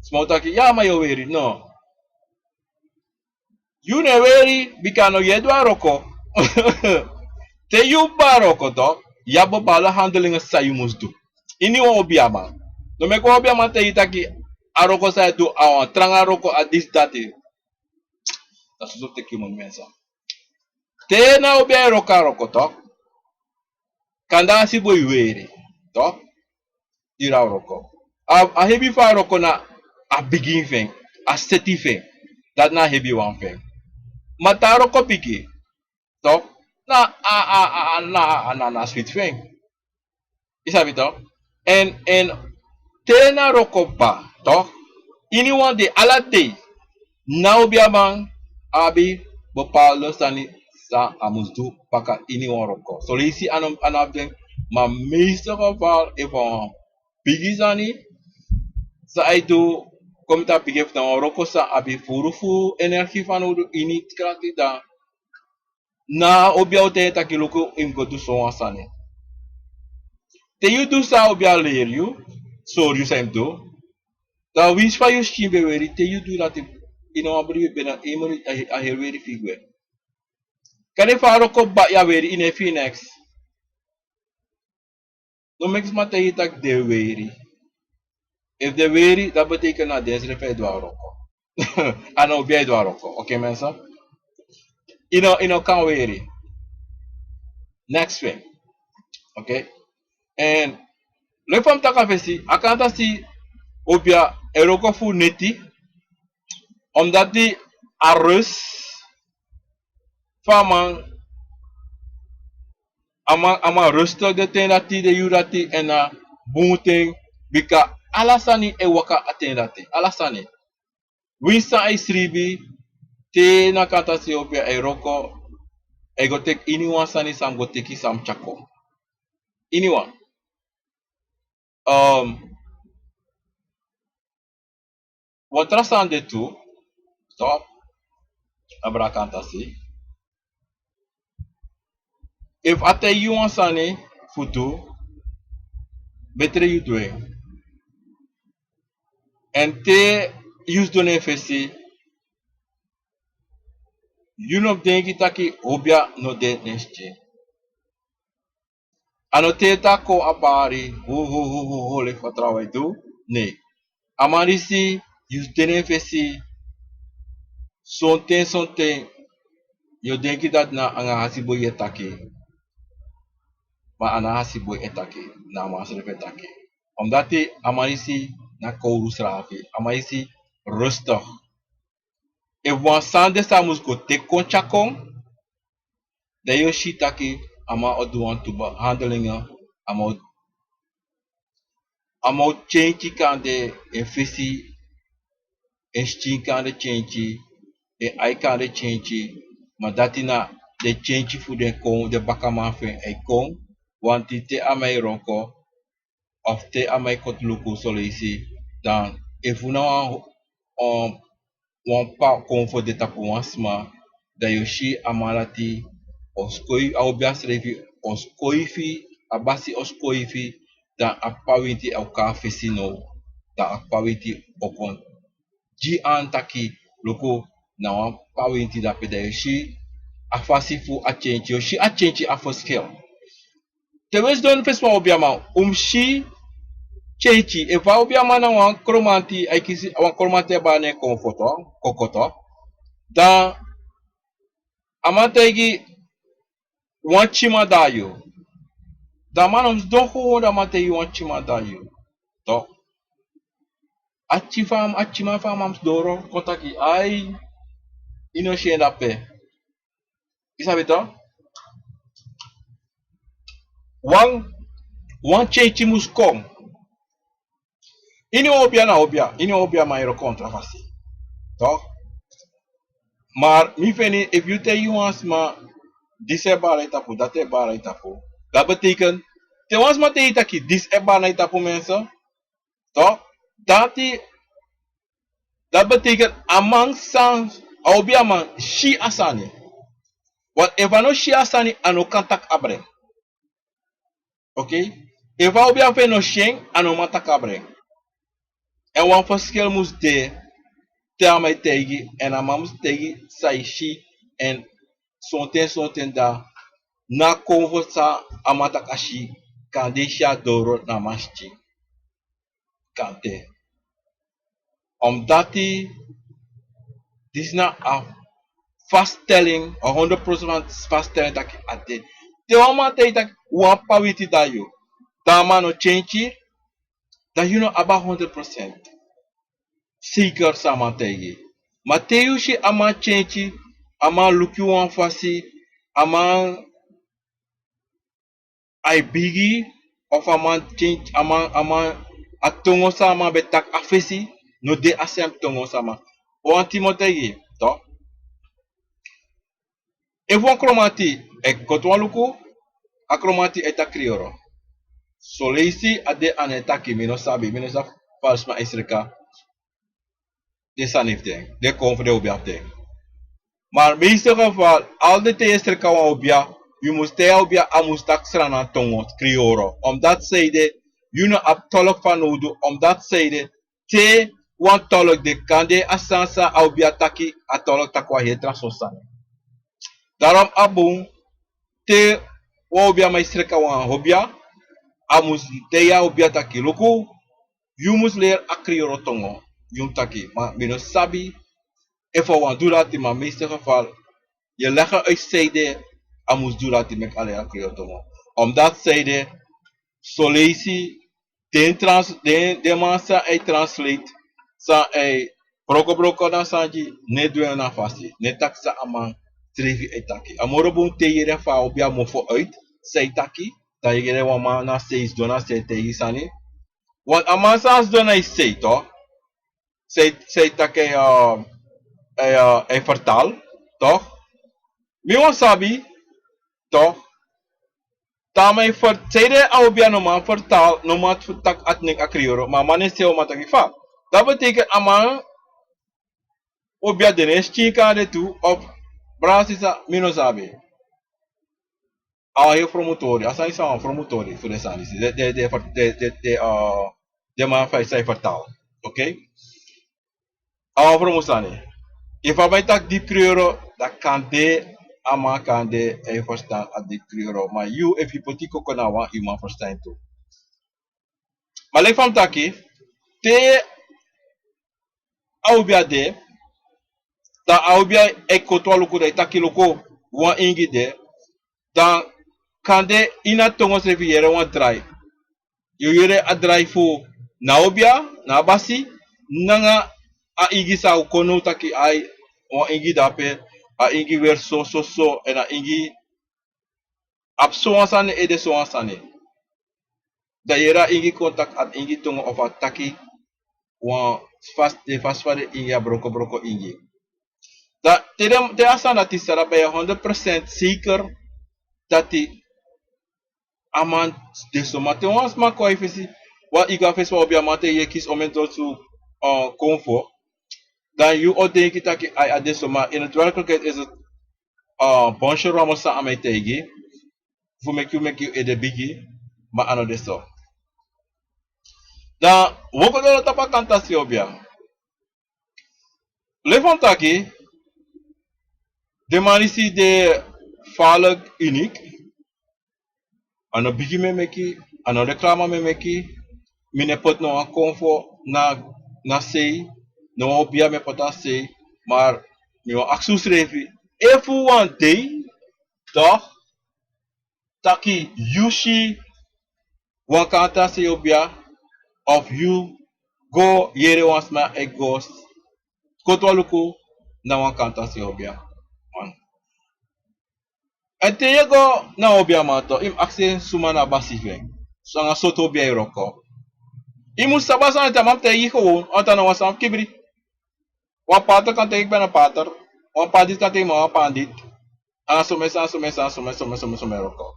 Sma o taki, ya, ma yu o weri, no. Yu no e weri, bika no yu e du a wroko. Te yu bai a wroko, tok, yu abi bepaalde handelingen san yu mus du. Iniwan obiaman. No meki wan obiaman taigi yu taki a wroko san yu e du a wan tranga wroko, a disi dati. Dati soso teki yu moni, mensen. Te na obia e wroko a wroko, tok, kande a hasi boi weri, tok, diri a wroko. A, a hebi fu a wroko na a bigin fu en, a seti fu en. Dati na a hebi wan fu en. Ma te a wroko bigi, tok, na a, a, a, a, na, a, na, na switi fu en. Yu sabi, tok? Èn, èn te na wroko kba, tok, iniwan dei, ala dei, na obiaman abi bepaalde sani san a mus du baka iniwan wroko. Soleisi a no, a no abi den, ma meeste geval efu a wan bigi sani san a e du, kon miti a bigi efu na wan wroko san abi furu fu energie fanowdu, ini krakti, dan na obia o taigi en taki luku, yu mus go du sowan sani. Te yu du san obia leri yu, sori yu san yu mus du, dan winsi fa yu skin ben weri, te yu du dati, yu no wan bribi ben na yu moni, a, a heri weri fu yu gwe. Kande fa a wroko kba, yu a weri, yu no e firi neks. No meki sma taigi yu taki den e weri. Efu den e weri, dati betekent na densrefi e du a wroko. A no obia e du a wroko. Oké, mensen. Yu no, yu no kan weri. Next one. Oké. Èn leki fa mi taki a fesi, a kan tan si obia e wroko fu neti, omdati a rust fu a man, a man, a man rustig den ten dati, den yuru dati, èn na bun ten, bika ala sani e waka a ten dati, ala sani. Winsi san a e sribi, te na kan tan si obia e wroko, a e go teki iniwan sani san mus go teki, san mus tyari kon. Iniwan. Um, Wan tra sani de tu, tok, abra kan tan si. Efu a taigi yu wan sani fu du, betre yu du en. Èn te yu sidon na en fesi, yu no mus denki taki obia no de na en skin. A no te a kon a bari, ho, ho, ho, ho, ho, leki fa trawan e du. Nee. A man disi, yu sidon na en fesi, sonten, sonten, yu o denki dati na anga a hasi boi yu e taki. Ma a no a hasi boi e taki, na a man srefi e taki. Omdati a man disi na kowru srafi, a man disi rustig. Efu wan sani de san a mus go teki kon tyari kon, dan yu o si taki a man o du wantu handelingen, a man o, a man o tyentyi kande en fesi, en skin kande tyentyi, en ai kande tyentyi, ma dati na den tyentyi fu den kon, den bakaman fu en ai kon, wanti te a man e wroko, of te a man e koti luku soleisi, dan efu na wan, um, wan pa kon fu de tapu wan sma, dan yu o si a man dati o skoifi, a obia srefi o skoifi, a basi o skoifi, dan a p'pa winti o kon a fesi now, dan a p'pa winti o kon gi an taki, luku, na wan p'pa winti dape, dan yu o si a fasi fu a tyentyi, yu o si a tyentyi, a ferskel. Te wi e sidon fesi wan obiaman, un mus si tyentyi. Efu a obiaman na wan kromanti, a e kisi wan kromanti e bari na en kon foto, kokoto, dan a man taigi wan tyiman dan yu. Dan a man no mus sidon kon, dan a man taigi wan tyiman dan yu. Tok. A tyi fa, a tyiman fu a man mus doro kon taki, ai, yu no si en dape. Yu sabi tok? Wan, wan tyentyi mus kon. Iniwan obia na obia, iniwan obiaman e wroko wan tra fasi. Tok? Ma mi feni, efu yu taigi wan sma, disi e bari na yu tapu, dati e bari na yu tapu, dati betekent, te wan sma taigi yu taki disi e bari na yu tapu, mensen, tok? Dati, dati betekent a man san, a obiaman si a sani. Want efu a no si a sani, a no kan taki abra en. Oké? Efu a obiaman fu en no si en, a no man taki abra en. Èn wan ferskel mus de, te a man e taigi, èn a man mus taigi san a e si, èn sonten sonten da na konfo san a man taki a si, kande i si a doro na a man skin. Kante. Omdati disi na a vaststelling, a honderd procent vaststelling taki a de. Te wan man taigi taki wan pawiti dan yu, dan a man no change, dan yu no abi a honderd procent zeker san a man taigi. Ma te yu si a man change, a man luku yu wan fasi, a man ai bigi, of a man change, a man, a man, a tongo san a man ben taki a fesi, no de a sem tongo san a man. Wan tin mi o taigi, toch. Efu wan kromanti e koti wan luku, a kromanti e taki kriyoro. Son leisi a de, a no e taki, mi no sabi, mi no sabi fa a sma e sreka den sani fu den, den kon fu den obiya fu den. Maar meeste geval, al den ten yu e sreka wan obiya, yu mus taigi a obiya, a mus taki Sranan tongo, kriyoro. Omdati seide, yu no abi tolk fanowdu, omdati seide, te wan tolk de, kande a sani san a obiya taki, a tolk taki wan heri tra sortu sani. Daarom a bun, te wan obiya man e sreka wan obiya, a mus taigi a obiya taki luku, yu mus leri a kriyoro tongo. Yu mus taki, ma mi no sabi efu a wani du dati, ma meeste geval, yu e legi en uit seide a mus du dati meki a leri a kriyoro tongo. Omdati seide, son leisi den trans, den, den man san e translate, san e broko broko na sani, no e du en na a fasi, no e taki san a man srefi e taki. A moro bun te yu yere fa a obiya mofo uit, san e taki, dan yu yere wan man na sei sidon na sei taigi sani. Want a man san sidon na sei, toch? San e, san e taki, eh, eh, eh, vertaal, toch? Mi wani sabi, toch? Te a man e ver-, seide a obiya no man vertaal, no man fu taki a nen a kriyoro, ma a man e sei, o man taki fa. Dat betekent a man obiya de na en skin kande tu, of brada, sisa, mi no sabi. A wan heri fromu tori, a sani san wan fromu tori fu den sani disi, den, den, den, den, den, den, eh, den man fa san e vertaal. Oké? A wan fromu sani. Efu a man e taki diti kriyoro, dan kande a man kande e ferstan a diti kriyoro. Ma yu, efu yu poti koko na wan, yu man ferstan en tu. Ma leki fa mi taki, te a obiya de, dan a obiya e koti wan luku, dan e taki luku, wan ingi de, dan kande ini a tongo srefi yu yere wan drai. Yu yere a drai fu na a obiya, na a basi, nanga a ingi san o kon now taki ai, wan ingi de ape, a ingi weri so, so, so, èn a ingi abi so wan sani ede, so wan sani. Dan yu yere a ingi kon taki a ingi tongo of a taki wan fasi, den fasi fa den ingi, a broko broko ingi. Dan te den, te a sani dati sara, ben yu honderd procent zeker dati a man de so. Ma te wan sma kon a yu fesi, wan ingi a fesi, wan obiya man taigi yu e kisi omen sortu, eh, konfo, dan yu o denki taki ai, a de so, ma in het werkelijkheid is het, eh, bondsje rommel san a man e taigi fu meki yu meki yu ede bigi, ma a no de so. Dan wi o go doro tapu a kantasi obiya. Leki fa mi taki, den man disi de gevaarlijk uniek. A no bigi mi e meki, a no reklama mi e meki, mi no e poti no wan konfo na, na sei, no wan obiya mi e poti na sei, maar mi wani aksi usrefi, efu wan dei, toch, taki yu si wan kantasi obiya, of yu go yere wan sma e go koti wan luku na wan kantasi obiya. Wan. Èn te yu e go na obiya man, toch, yu mus aksi en suma na a basi fu en. So nanga sortu obiya yu e wroko. Yu mus sabi a sani, te a man mus taigi yu gewoon, a no wan sani fu kibri. Wan pater kan taigi yu, ben a pater. Wan pandit kan taigi yu, ma wan pandit. Anga somen sani, somen sani, somen, somen, somen, somen wroko.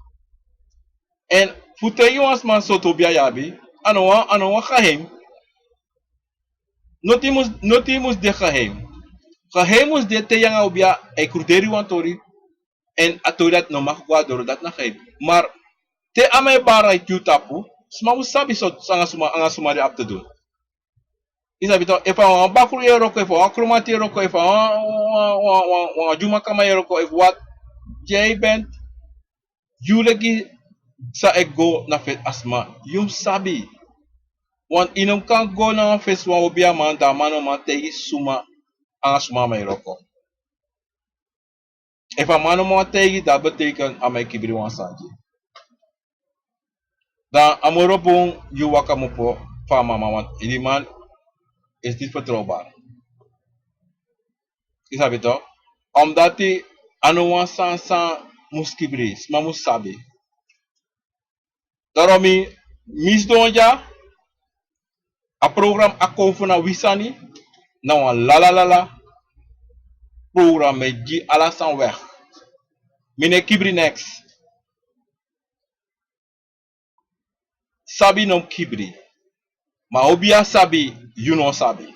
Èn fu taigi wan sma sortu obiya yu abi, a no wan, a no wan geheim. Nothing mus, nothing mus de geheim. Geheim mus de te yu anga obiya e kruderi wan tori. Èn a tori dati no mag go na doro, dati na geheim. Maar te a man e bari na yu tapu, sma mus sabi so, anga suma, anga suma den abi te du. Yu sabi toch, efu a wan bakru yu e wroko, efu a wan kromanti yu e wroko, efu a wan, wan, wan, wan, wan dyumakama yu e wroko, efu wat, Te yu ben, yu leki san e go na fesi a sma, yu mus sabi. Want yu no mus kan go na wan fesi wan obiaman, dan a man no man taigi suma, anga suma a man e wroko. Efu a man no man taigi, dat betekent a man e kibri wan sani gi yu. Dan a moro bun yu waka mus opo fu a mama, want yu man is niet vertrouwbaar. Yu sabi toch? Omdat a no wan sani san mus kibri, sma mus sabi. Daarom mi, mi sidon dya, a program Akomfo na wi sani, na wan lala lala program, mi e gi ala sani weg. Mi no e kibri niks. Sabi no mus kibri. Ma obiaman sabi, yu no sabi.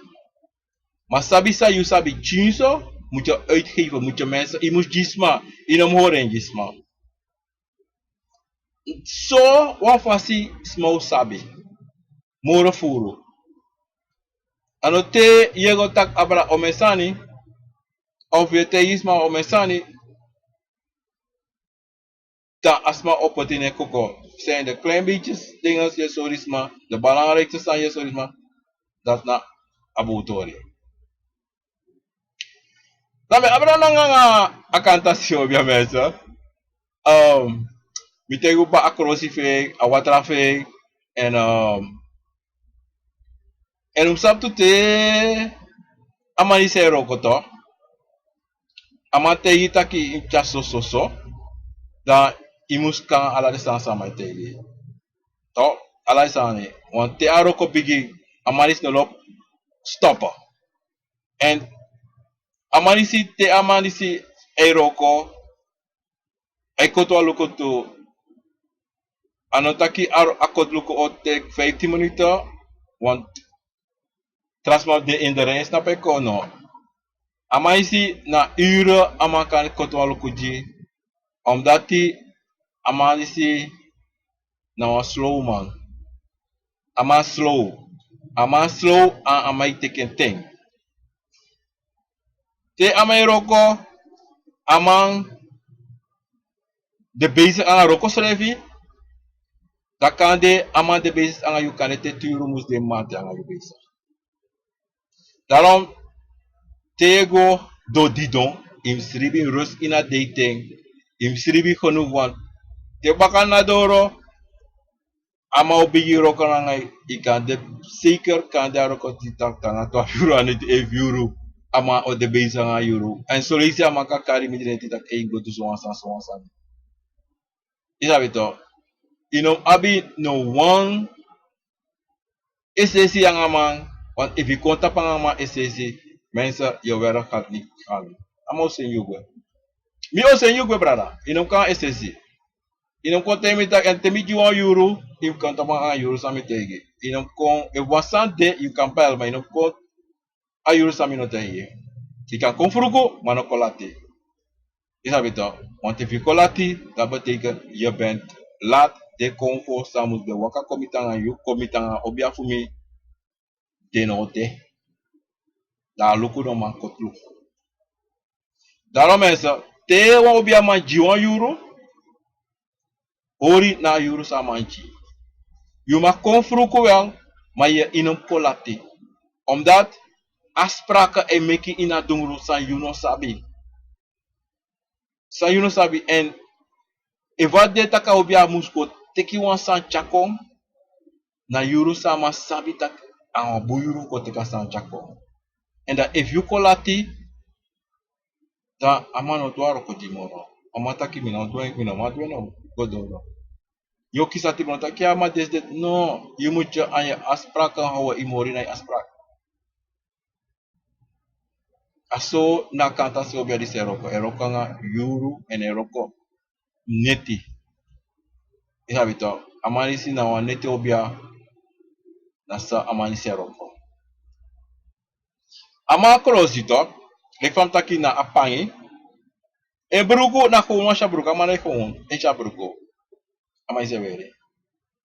Ma sabi san yu sabi, tyinso, moet je uitgeven, moet je mensen, yu mus gi sma, yu no mus hori en gi sma. So wan fasi sma o sabi. Moro furu. A no te yu e go taki abra omen sani, of yu e taigi sma omen sani, dan a sma o poti en koko. Zijn de klein beetjes dingen yu e sori sma, de belangrijkste sani yu e sori sma, dati na a bun tori. Dan mi abra nanga a kantasi, obiaman. Um, mi taigi un kaba a krosi fu en, a watra fu en, en, um, en un sabi tu te a man disi e wroko toch, a man taigi yu taki yu mus tyari so so so, dan yu mus kan ala den sani san a man e taigi yu. Toch, ala den sani, want te a wroko bigin, a man disi no lobi stop. En a man disi, te a man disi e wroko, a e koti wan luku tu. A no taki a, a koti luku o teki vijftien minuten, want tra sma de in de rij, snapu, e kon, no. A man disi na uren a man kan koti wan luku gi, omdat a man disi na wan slow man. A man slow. A man slow, a, a man e teki en ten. Te a man e wroko, a man de bezig anga wroko srefi, dan kande a man de bezig anga yu, kande te tu yuru mus de, a man de anga yu bezig. Daarom, te yu e go doro didon, yu mus sribi, yu mus rusu ini a deiten, yu mus sribi genoeg, want te baka na doro, a man o bigin wroko nanga yu, yu kan de zeker, kande a wroko di taki nanga twafu yuru, a neti efu yuru, a man o de bezig anga yuru. En son leisi a man kan kari mindri neti taki, ei, go du so wan sani, so wan sani. Yu sabi toch, yu no mus abi no wan esesi anga man, want efu yu kon tapu anga man esesi, mensen, yu werk gaat niet gaan. A man o seni yu gwe. Mi o seni yu gwe, brada. Yu no mus kon esesi. Yu no mus kon taigi mi taki, en te mi gi wan yuru, yu mus kon tapu anga yuru san mi taigi yu. Yu no mus kon, efu wan sani de, yu kan bel, ma yu no mus kon a yuru san mi no taigi yu. Yu kan kon fruku, ma no kon lati. Yu sabi toch, want efu yu kon lati, dat betekent yu ben lati. Den Akomfo san mus ben waka kon miti anga yu, kon miti anga obia fu mi, den no de. Dan a luku no man koti luku. Daarom mensen, te wan obiaman gi wan yuru, hori na a yuru san a man gi. Yu mag kon fruku wel, ma yu no mus kon lati. Omdat a sprake e meki ini a dungru san yu no sabi. San yu no sabi, en efu a de taki a obiaman mus kon teki wan sani tyari kon, na yuru san a man sabi taki a wan bun yuru, kon teki a sani tyari kon. En dan efu yu kon lati, dan a man no du a wroko gi yu moro. A man taki mi no du en, mi no man du en, no, go doro. Yu o kisi a tibron taki a man desi dede. No, yu mus tyari a afspraak, yu mus hori na yu afspraak. A so na a kantasi obia disi e wroko, e wroko anga yuru, en e wroko neti. Yu sabi toch, a man disi na wan neti obia, na so a man disi e wroko. A man krosi toch, leki fa mi taki, na a pangi. En bruku na gewoon wan syan bruku, a man na gewoon en syan bruku. A man disi e weri.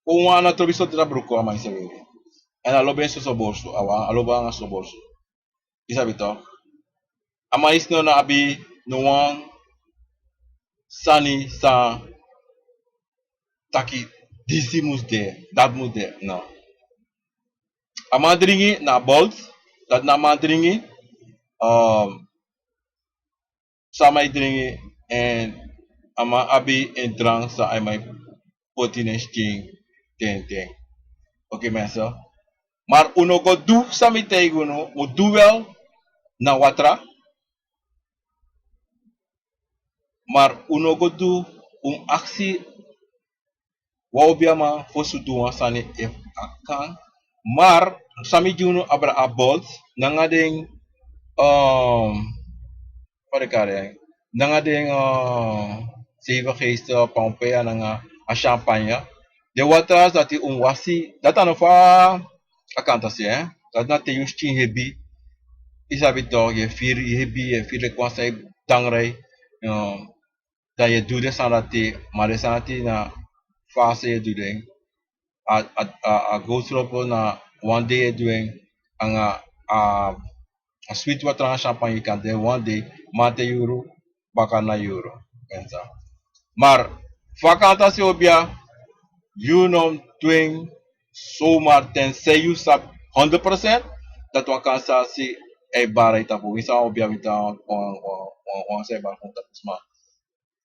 Gewoon wan, a no trobi sortu bruku, a man disi e weri. En a lobi en soso borsu, a wan, a lobi anga soso borsu. Yu sabi toch. A man disi no, no abi no wan sani san taki disi mus de, dati mus de, no. A man dringi na bolt, dati na man dringi, um, san a man e dringi, èn a man abi en drank san a man e poti na en skin ten ten. Oké, mensen. Maar un no go du san mi taigi unu, un du wel na watra. Maar un no go du, un aksi wan obiaman fosi un du wan sani efu a kan. Maar san mi gi unu abra a bolt, nanga den, um, fa den kari en, nanga den, um, zeven geesten, Pompeia, nanga a champagne. Den watra dati un wasi, dati a no fa a kan taki, hè? Dati na te yu skin hebi, yu sabi toch, yu e firi, yu hebi, yu e firi leki wan san e dangrei, um, dan yu e du den sani dati, ma den sani dati na fasi yu e du den. A, a, a, a gowsropo na wan dei yu e du en, anga a, a switi watra nanga champagne kan de wan dei, mamanten yuru, baka na yuru. Mensen. Maar fa a kan taki, obia, yu no mus du en zomaar tenzij yu sabi honderd procent dati wan kan taki e bari yu tapu. Winsi a obia, winsi a wan, wan, wan, wan san e bari yu tapu sma.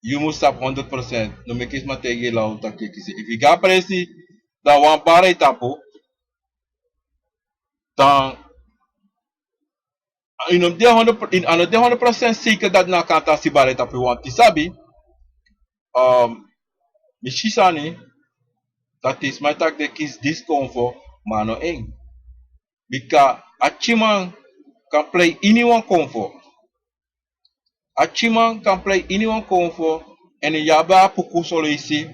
Yu mus sabi honderd procent. No meki sma taigi yu law taki yu kisi. Efu yu go a presi, dan wan bari yu tapu, dan yu no de honderd, a no de honderd procent zeker dati na a kan taki bari yu tapu, want yu sabi, um, mi si sani dati sma e taki den kisi disi konfo, ma a no en. Bika a tyiman kan plei ini wan konfo. A tyiman kan plei ini wan konfo, èn yu abi a puku soluisi,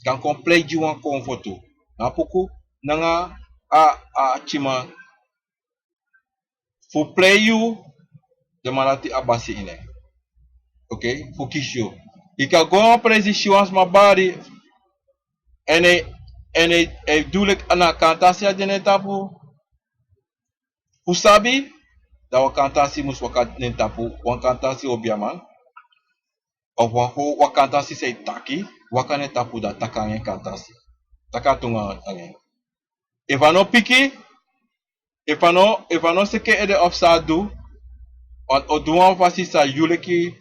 kan kon plei gi wan konfo tu. Na a puku nanga a, a tyiman fu plei yu, den man dati abi basi ini en. Oké, fu kisi yu. Yu kan go na wan presi, si wan sma bari, èn e, èn e, e du leki na a kan taki a de na en tapu. Fu sabi, dan wan kan taki mus waka na en tapu, wan kan taki obiaman. Of wan, wan kan taki san e taki, waka na en tapu, dan taki anga en kan taki. Taki a tongo anga en. Efu a no piki, efu a no, efu a no seki en ede of san a du, want a o du wan fasi san yu leki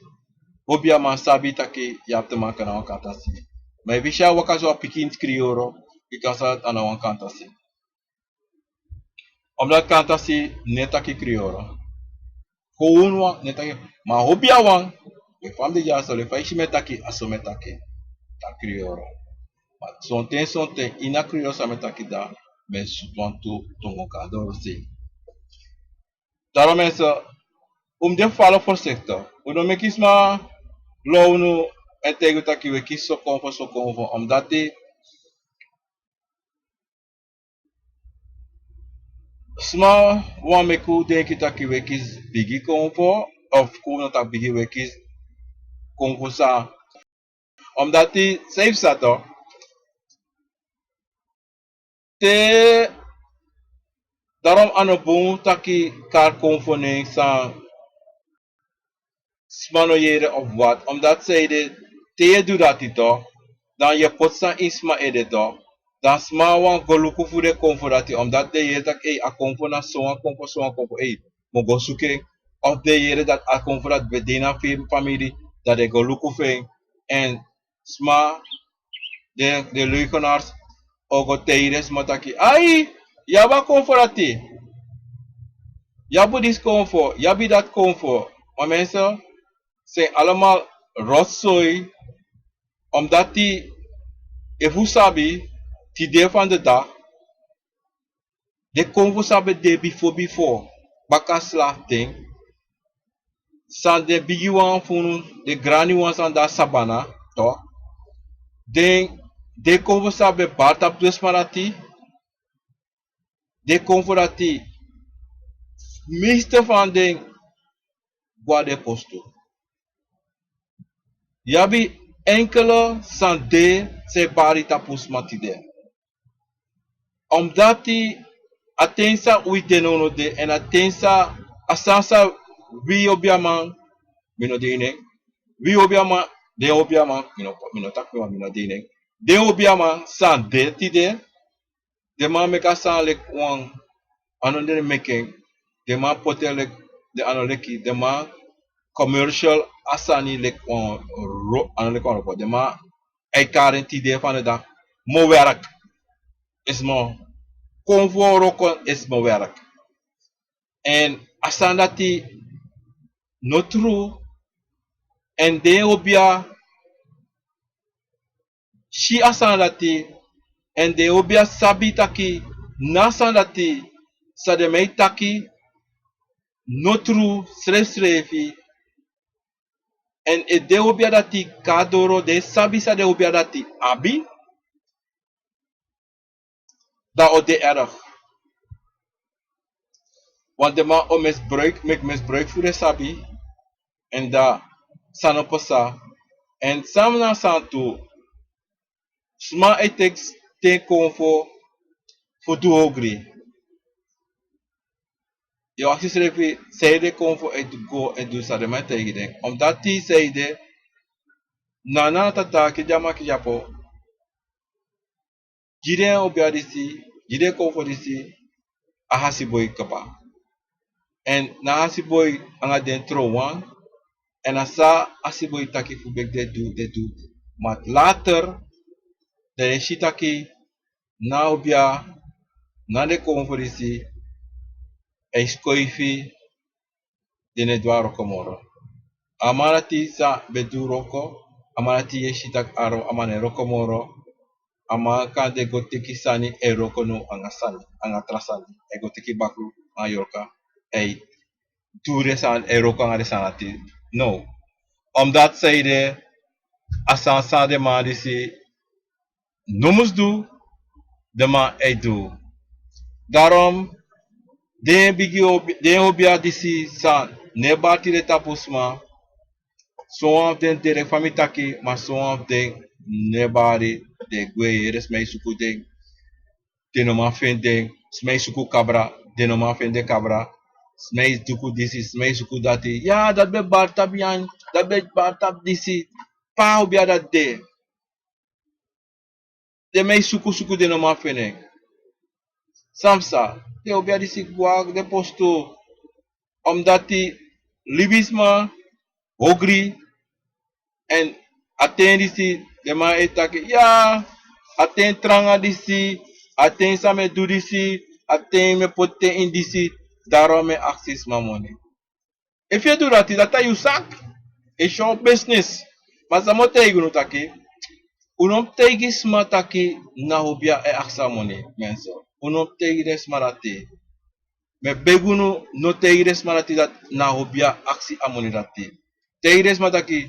obiaman sabi taki yu abi te maka na wan kan taki. Ma efu yu si a waka so, a piki ini kriyoro, yu kan taki a na wan kan taki. Omdat kan taki no e taki kriyoro. Gewoon wan no e taki, ma obiawan, efu a mus de dyaso, efu a e si mi e taki, a so mi e taki, taki kriyoro. Ma sonten, sonten, ini a kriyoro san mi e taki, dan mi e sutu wantu tongo kan doro sei. Daarom mensen, un mus de fala voorzichtig. Un no meki sma law unu èn taigi un taki wi e kisi so konfo, so konfo, omdat sma wani meki un denki taki wi e kisi bigi konfo, of kon na taki bigi wi e kisi konfo san. Omdat san yu sabi toch, te, daarom a no bun taki kari konfo nen san sma no yere of wat, omdat san ede, te yu e du dati toch, dan yu e poti san ini sma ede toch, dan sma wani go luku fu den konfo dati, omdat den yere taki, ei, a konfo na sowan konfo, sowan konfo, ei, mi o go suku en. Of den yere dati a konfo dati ben de ini a famiri, dan den go luku fu en. Èn sma, den, den leugenaars, o go taigi den sma taki, ai, yu abi a konfo dati, yu abi disi konfo, yu abi dati konfo. Ma mensen, zijn allemaal rotzooi, omdat efu un sabi, tide van de dag, den konfo san ben de bifo bifo, baka slachten, san den bigiwan fu unu, den graniwan san de na sabana, toch, den, den konfo san ben bari tapu den sma dati, den konfo dati, meeste van den go na den kostu. Yu abi enkele san de, san e bari tapu sma tide. Omdat a ten san wi de now no de, èn a ten san, a sani san wi obiaman, mi no de ini en, wi obiaman Den obiaman, mi no, mi no taki mi wan, mi no dei nen. Den obiaman san de tide, den man meki a sani leki wan, a no den meki en, den man poti en leki, den a no leki, den man commercial a sani leki wan ro, a no leki wan roko. Den man e kari en tide fandedag. Mi o werk. Esi mi o kon fu roko, esi mi o werk. Èn a sani dati no tru. Èn den obia si a sani dati, èn den obia sabi taki na a sani dati san den man e taki no tru srefsrefi. Èn efu den obia dati kon na doro, den sabi san den obia dati abi, dan o de erg. Want den man o misbruik, meki misbruik fu den sabi, èn dan san no pasa. Èn san na a sani tu, sma e teki ten konfo fu du ogri. Yu o aksi yusrefi, sanede konfo e du, go e du san den man e taigi den? Omdati sanede, na a tata Kidyaman Kidyapo gi den obia disi, gi den konfo disi, a hasiboi kaba. Èn na a hasiboi anga den tron wan, èn a san a hasiboi taki fu meki den du, den du. Ma later, dan den si taki na a obia, na den konfo disi e skoifi, den no e du a wroko moro. A man dati san ben du wroko, a man dati yu e si taki a ro, a man no e wroko moro. A man kande go teki sani e wroko now anga sani, anga tra sani. E go teki bakru anga yorka, e du den sani, e wroko anga den sani dati now. Omdati sanede, a sani san den man disi no mus du, den man e du. Daarom, den bigi obi-, den obia disi san no e bari tide tapu sma, son wan fu den de leki fa mi taki, ma son wan fu den no e bari, den gwe, yere sma e suku den, den no man feni den, sma e suku kabra, den no man feni den kabra, sma e suku disi, sma e suku dati. Ya, dati ben bari tapu nyanyan, dati ben bari tapu disi, pe a obia dati de? Den man e suku suku, den no man feni en. San psa? Den obia disi gwe na den postu. Omdati libisma ogri, èn a ten disi den man e taki, ya, a ten tranga disi, a ten san mi e du disi, a ten mi e poti ten ini disi, daarom mi e aksi sma moni. Efu yu e du dati, dati na yu saki, a yu business. Ma san mi o taigi unu taki, un no mus taigi sma taki na obia e aksi a moni, mensen. Un no mus taigi den sma dati. Mi e begi unu, no taigi den sma dati taki na obia aksi a moni dati. Taigi den sma taki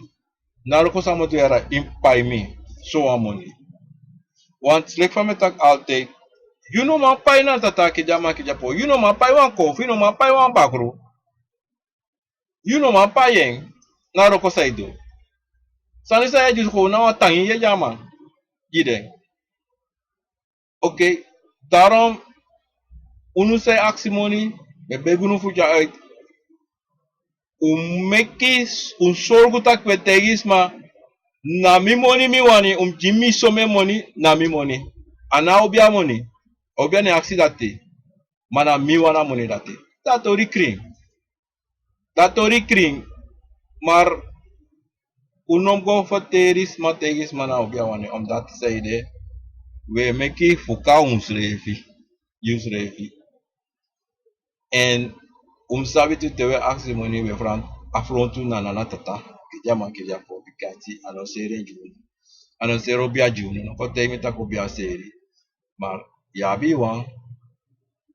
na wroko san mi o du, yere, yu mus pai mi sowan moni. Want leki fa mi e taki altijd, yu no man pai na tata Kidyaman Kidyapo, yu no man pai wan konfo, yu no man pai wan bakru. Yu no man pai en, na wroko san yu du. Sani san yu e du, kon na wan tangi yu e gi a man, gi den. Oké, daarom, unu san e aksi moni, mi e begi unu fu dya uit. Un meki, un sorgu taki un e taigi sma, na mi moni mi wani, un mus gi mi somen moni, na mi moni. A no obia moni. Obia no e aksi dati. Ma na mi wani a moni dati. Dati tori krin. Dati tori krin. Maar un no mus go ferteri sma, taigi sma na obia wani, omdati sanede, un e meki fuka unsrefi, yusrefi. Èn un mus sabi tu, te un e aksi moni, un e fran-, afrontu na, na, na tata Kidyaman Kidyapo, bikasi a no seri en gi unu. A no seri obia gi unu, no kon taigi mi taki obia seri. Maar yu abi wan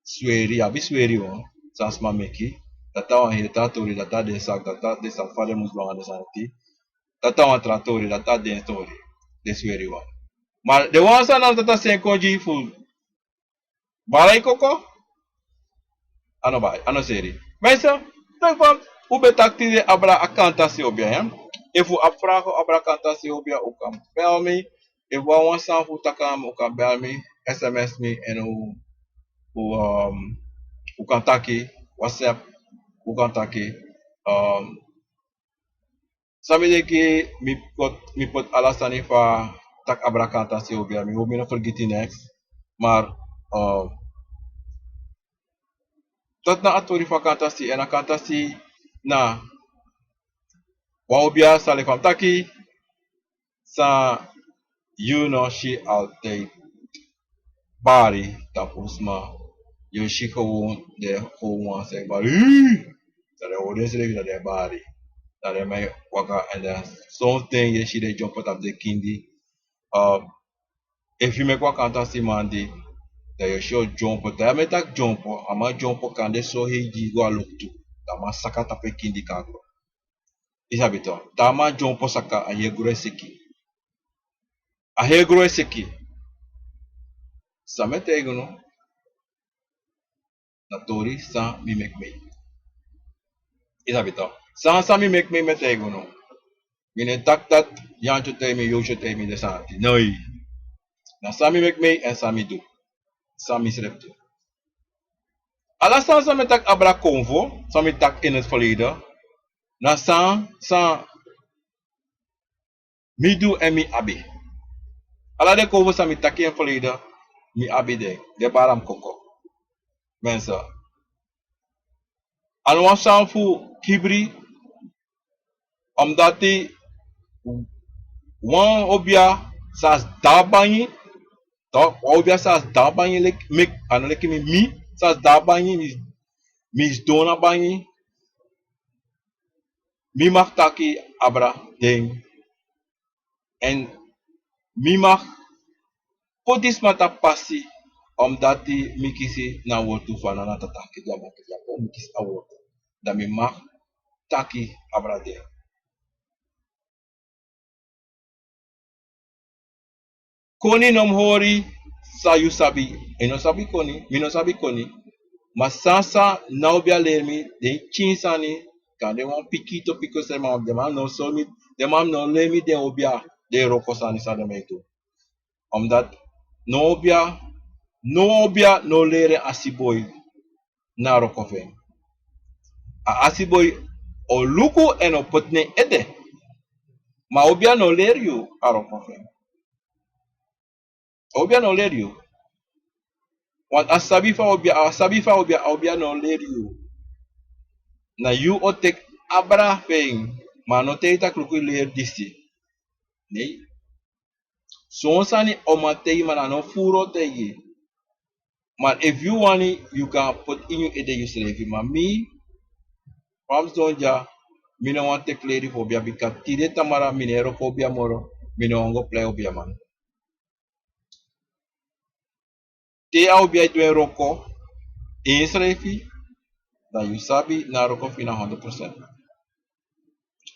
sweri, yu abi sweri wan san sma meki. Dati na wan heri tra tori, dati na den saki, dati na den saki fa den mus du anga den sani dati. Dati na wan tra tori, dati na den tori, den sweri wan. Maar den wan san na tata seni kon gi fu bari koko, a no bai, a no seri. Mensen, fijn van, un ben taki tide abra a kantasi obia, hè. Efu un abi vragen abra kantasi obia, un kan bel mi. Efu un abi wan sani fu taki nanga mi, un kan bel mi, sms mi, èn un, un, um, un kan taki, WhatsApp, un kan taki, um, San mi denki, mi poti, mi poti ala sani fu taki abra kantasi obia, mi hopi mi no fergiti neks. Maar, eh, dat na a tori fu a kantasi, en a kantasi na wan obia sa leki fa mi taki, san yu no si altijd bari tapu sma. Yu si gewoon den gewoon wan sani bari. Hii! Dan den hori densrefi, dan den bari. Dan den man e waka, en dan sometimes yu e si den dyompo tapu den kindi. Um, efu yu meki wan kantasi man di, dan yu e si o dyompo. Dan yu e taki dyompo, a man dyompo kande so hei gi go a loktu. Dan a man saka tapu en kindi kon a gron. Yu sabi tok, te a man dyompo saka, a heri gron e seki. A heri gron e seki. San mi e taigi unu, na tori san mi meki mi. Yu sabi tok, san san mi meki mi, mi e taigi unu. Mi no e taki dati Yantyo taigi mi, Yosyo taigi mi den sani dati. Nee. Na san mi meki mi, en san mi du. San mi srefi du. Ala san san mi e taki abra konfo, san mi taki in het verleden, na san san mi du en mi abi. Ala den konfo san mi taki in het verleden, mi abi den. Den bari a mi koko. Mensen. A no wan sani fu kibri, omdat wan obia sa sidon a bangi, tok, wan obia sa sidon a bangi leki, meki, a no leki mi, mi sa sidon a bangi, mi, mi sidon na bangi, mi mag taki abra den. En mi mag poti sma tapu pasi, omdat mi kisi na wortu fu a nana tata Keti Aban Keti Apo, mi kisi a wortu. Dan mi mag taki abra den. Koni no mus hori san yu sabi. Yu no sabi koni, mi no sabi koni. Ma san san na obia leri mi, den pikin sani, kande wan pikin to pikin sani, ma den man no sori mi, den man no leri mi den obia, den wroko sani san den man e du. Omdat no obia, no obia no leri en asiboi na wroko fu en. A asiboi o luku en o poti na en ede. Ma obia no leri yu a wroko fu en. Obia no leri yu. Want a sabi fu a obia, a sabi fu a obia, a obia no leri yu. Na yu o teki abra fu en, ma a no taigi taki luku yu leri disi. Nee. Son sani o man taigi, ma na no furu o taigi. Ma efu yu wani, yu kan poti ini yu ede yusrefi. Ma mi, fa mi sidon dya, mi no wani teki leri fu obia, bika tide tamara mi no e wroko obia moro, mi no wani go prei obia man. Te a obia e du en wroko ensrefi, dan yu sabi na wroko fu yu na honderd procent.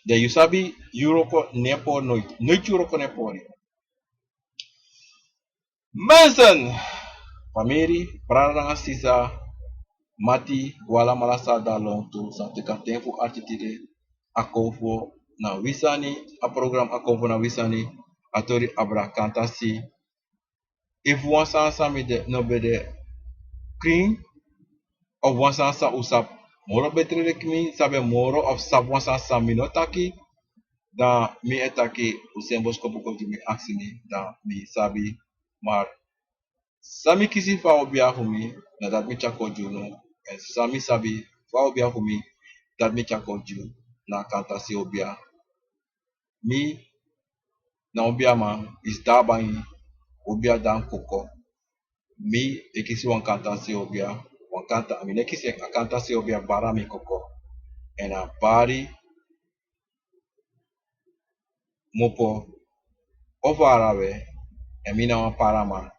Dan yu sabi yu wroko no e pori noiti. Noiti yu wroko no e pori. Mensen, famiri, brada nanga sisa, mati, un alamala san de na lontu, san teki a ten fu arki tide, a konfo na wi sani, a program a konfo na wi sani, a tori abra kantasi. Efu wan sani san mi de, no ben de krin, of wan sani san un sabi moro betre leki mi, sabi moro of sabi wan sani san mi no taki, dan mi e taki, un seni boskopu kon gi mi, aksi mi, dan mi sabi. Maar san mi kisi fu a obia fu mi, na dati mi tyari kon gi unu. En san mi sabi fu a obia fu mi, dati mi tyari kon gi unu. Na kantasi obia. Mi na obiaman, mi sidon a bangi, obia de na mi koko. Mi e kisi wan kantasi obia, wan kanta, mi no e kisi en, a kantasi obia bari na mi koko. En a bari mi opo, o farawe, en mi na wan paraman,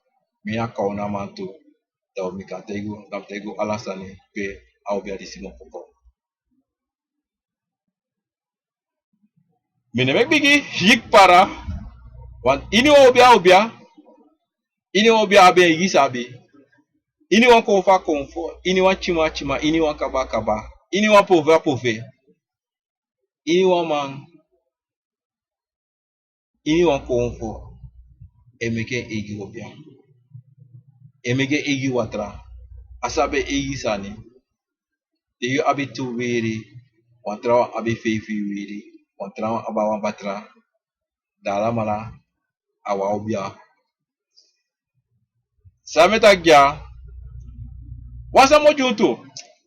mi na kawnaman tu. Dan mi kan taigi, dan mi taigi ala sani pe a obia disi mi opo kon. Mi no e meki bigi hik para, want ini wan obia obia, ini wan obia abi en eigi sabi, ini wan konfo a konfo, ini wan tyima a tyima, ini wan kaba a kaba, ini wan pove a pove, ini wan man, ini wan konfo e meki en eigi obia, e meki en eigi watra, a sabi en eigi sani. Te yu abi tu wiri, wan trawan abi feifi wiri, Wan trawan abi wan batra. Dan alamala a wan obia. San mi e taki dya, wan sani mu o gi unu tu.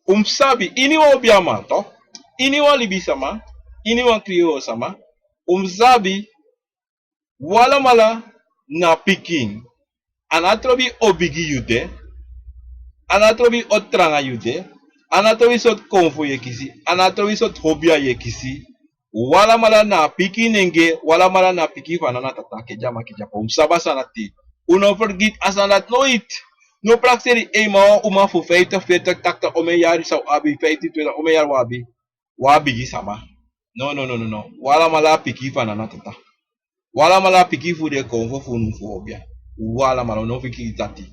Un mu sabi, iniwan obiaman, tok, iniwan libisama, iniwan kriyoro sama, un mu sabi, un alamala na pikin. A no trobi o bigi yu de, a no trobi o tranga yu de, a no trobi sortu konfo yu e kisi, a no trobi sortu obia yu e kisi. Un alamala na pikin nenge, un alamala na pikin fu a nana tata, kedi a mama, kedi a papa. Un mu sabi a sani dati. Un no fergiti a sani dati noiti. No prakseri, ei, ma wan uma fu fiftig, veertig, tachtig, omeni yari san un abi, fiftig, twintig, omeni yari un abi. Un a bigi sama. No, no, no, no, no. Un alamala na pikin fu a nana tata. Un alamala na pikin fu den konfo fu unu fu obia. Un alamala, un no fergiti dati.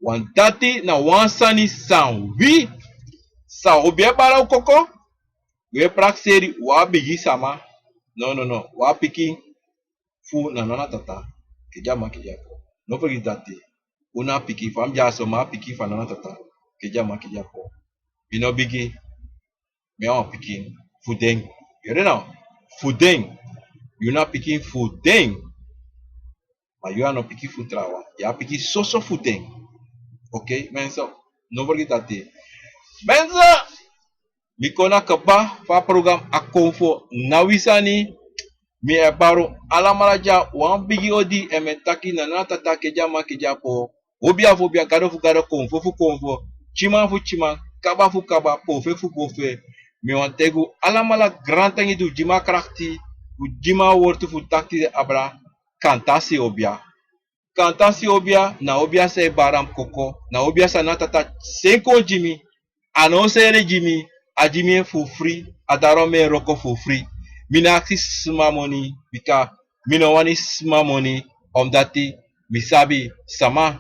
Want dati na wan sani san wi, san obia e bari un koko. Wi e prakseri, un a bigi sama. No, no, no. Un a pikin fu a nana tata, kedi a mama, kedi a papa. No fergiti dati. Un na pikin fu a, mi dya so, ma a pikin fu a nana tata, kedi a mama, kedi a papa. Mi no bigi, mi a wan pikin fu den. Yu yere now? Fu den. Yu na pikin fu den. Ma yu a no pikin fu trawan. Yu a pikin soso fu den. Oké, mensen. No fergiti dati. Mensen, mi kon na kaba fu a program A Konfo Na Wi Sani. Mi e bari un alamala dya wan bigi odi, èn mi e taki na a nana tata, kedi a mama, kedi a papa. Obia fu obia, gado fu gado, konfo fu konfo, tyiman fu tyiman, kaba fu kaba, pofe fu pofe. Mi wani taigi un alamala grantangi di un gi mi a krakti, un gi mi a wortu fu taki den abra. Kantasi obia. Kantasi obia, na obia san e bari a mi koko, na obia san a nana tata seni kon gi mi. A no seni gi mi, a gi mi en fu fri, a dati mi e wroko fu fri. Mi no aksi sma moni, bika mi no wani sma moni, omdati mi sabi sama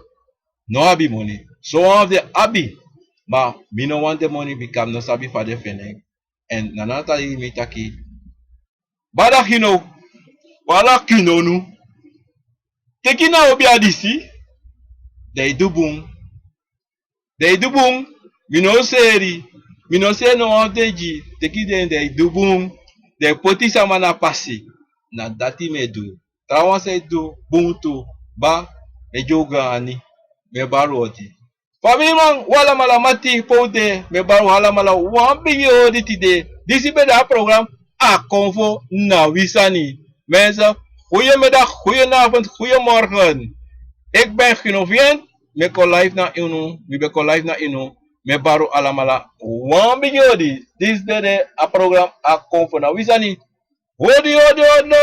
no abi moni. Sowan fu den abi, ma mi no wani den moni bika mi no sabi fa den feni en. Èn na a nana tata gi mi taki, bada kino, wala kino nu. Teki na obia disi, dan yu du bun. Dan yu du bun, mi no seni, mi no seni no wan fu den gi, teki den, dan yu du bun. Dan yu poti sama na pasi. Na dati mi e du. Trawan san e du bun tu, ba, mi e gi un gaani, mi e bari un odi. Famiriman, un alamala, mati pe un de, mi e bari un alamala wan bigi odi tide. Disi ben de a program A Konfo Na Wi Sani. Mensen, goedemiddag, goedenavond, goedemorgen. Ik ben Gino Vient, mi e kon live na unu, mi ben kon live na unu. Mi e bari un alamala wan bigi odi. Disi ben de a program A Konfo Na Wi Sani. Odi, odi, odi.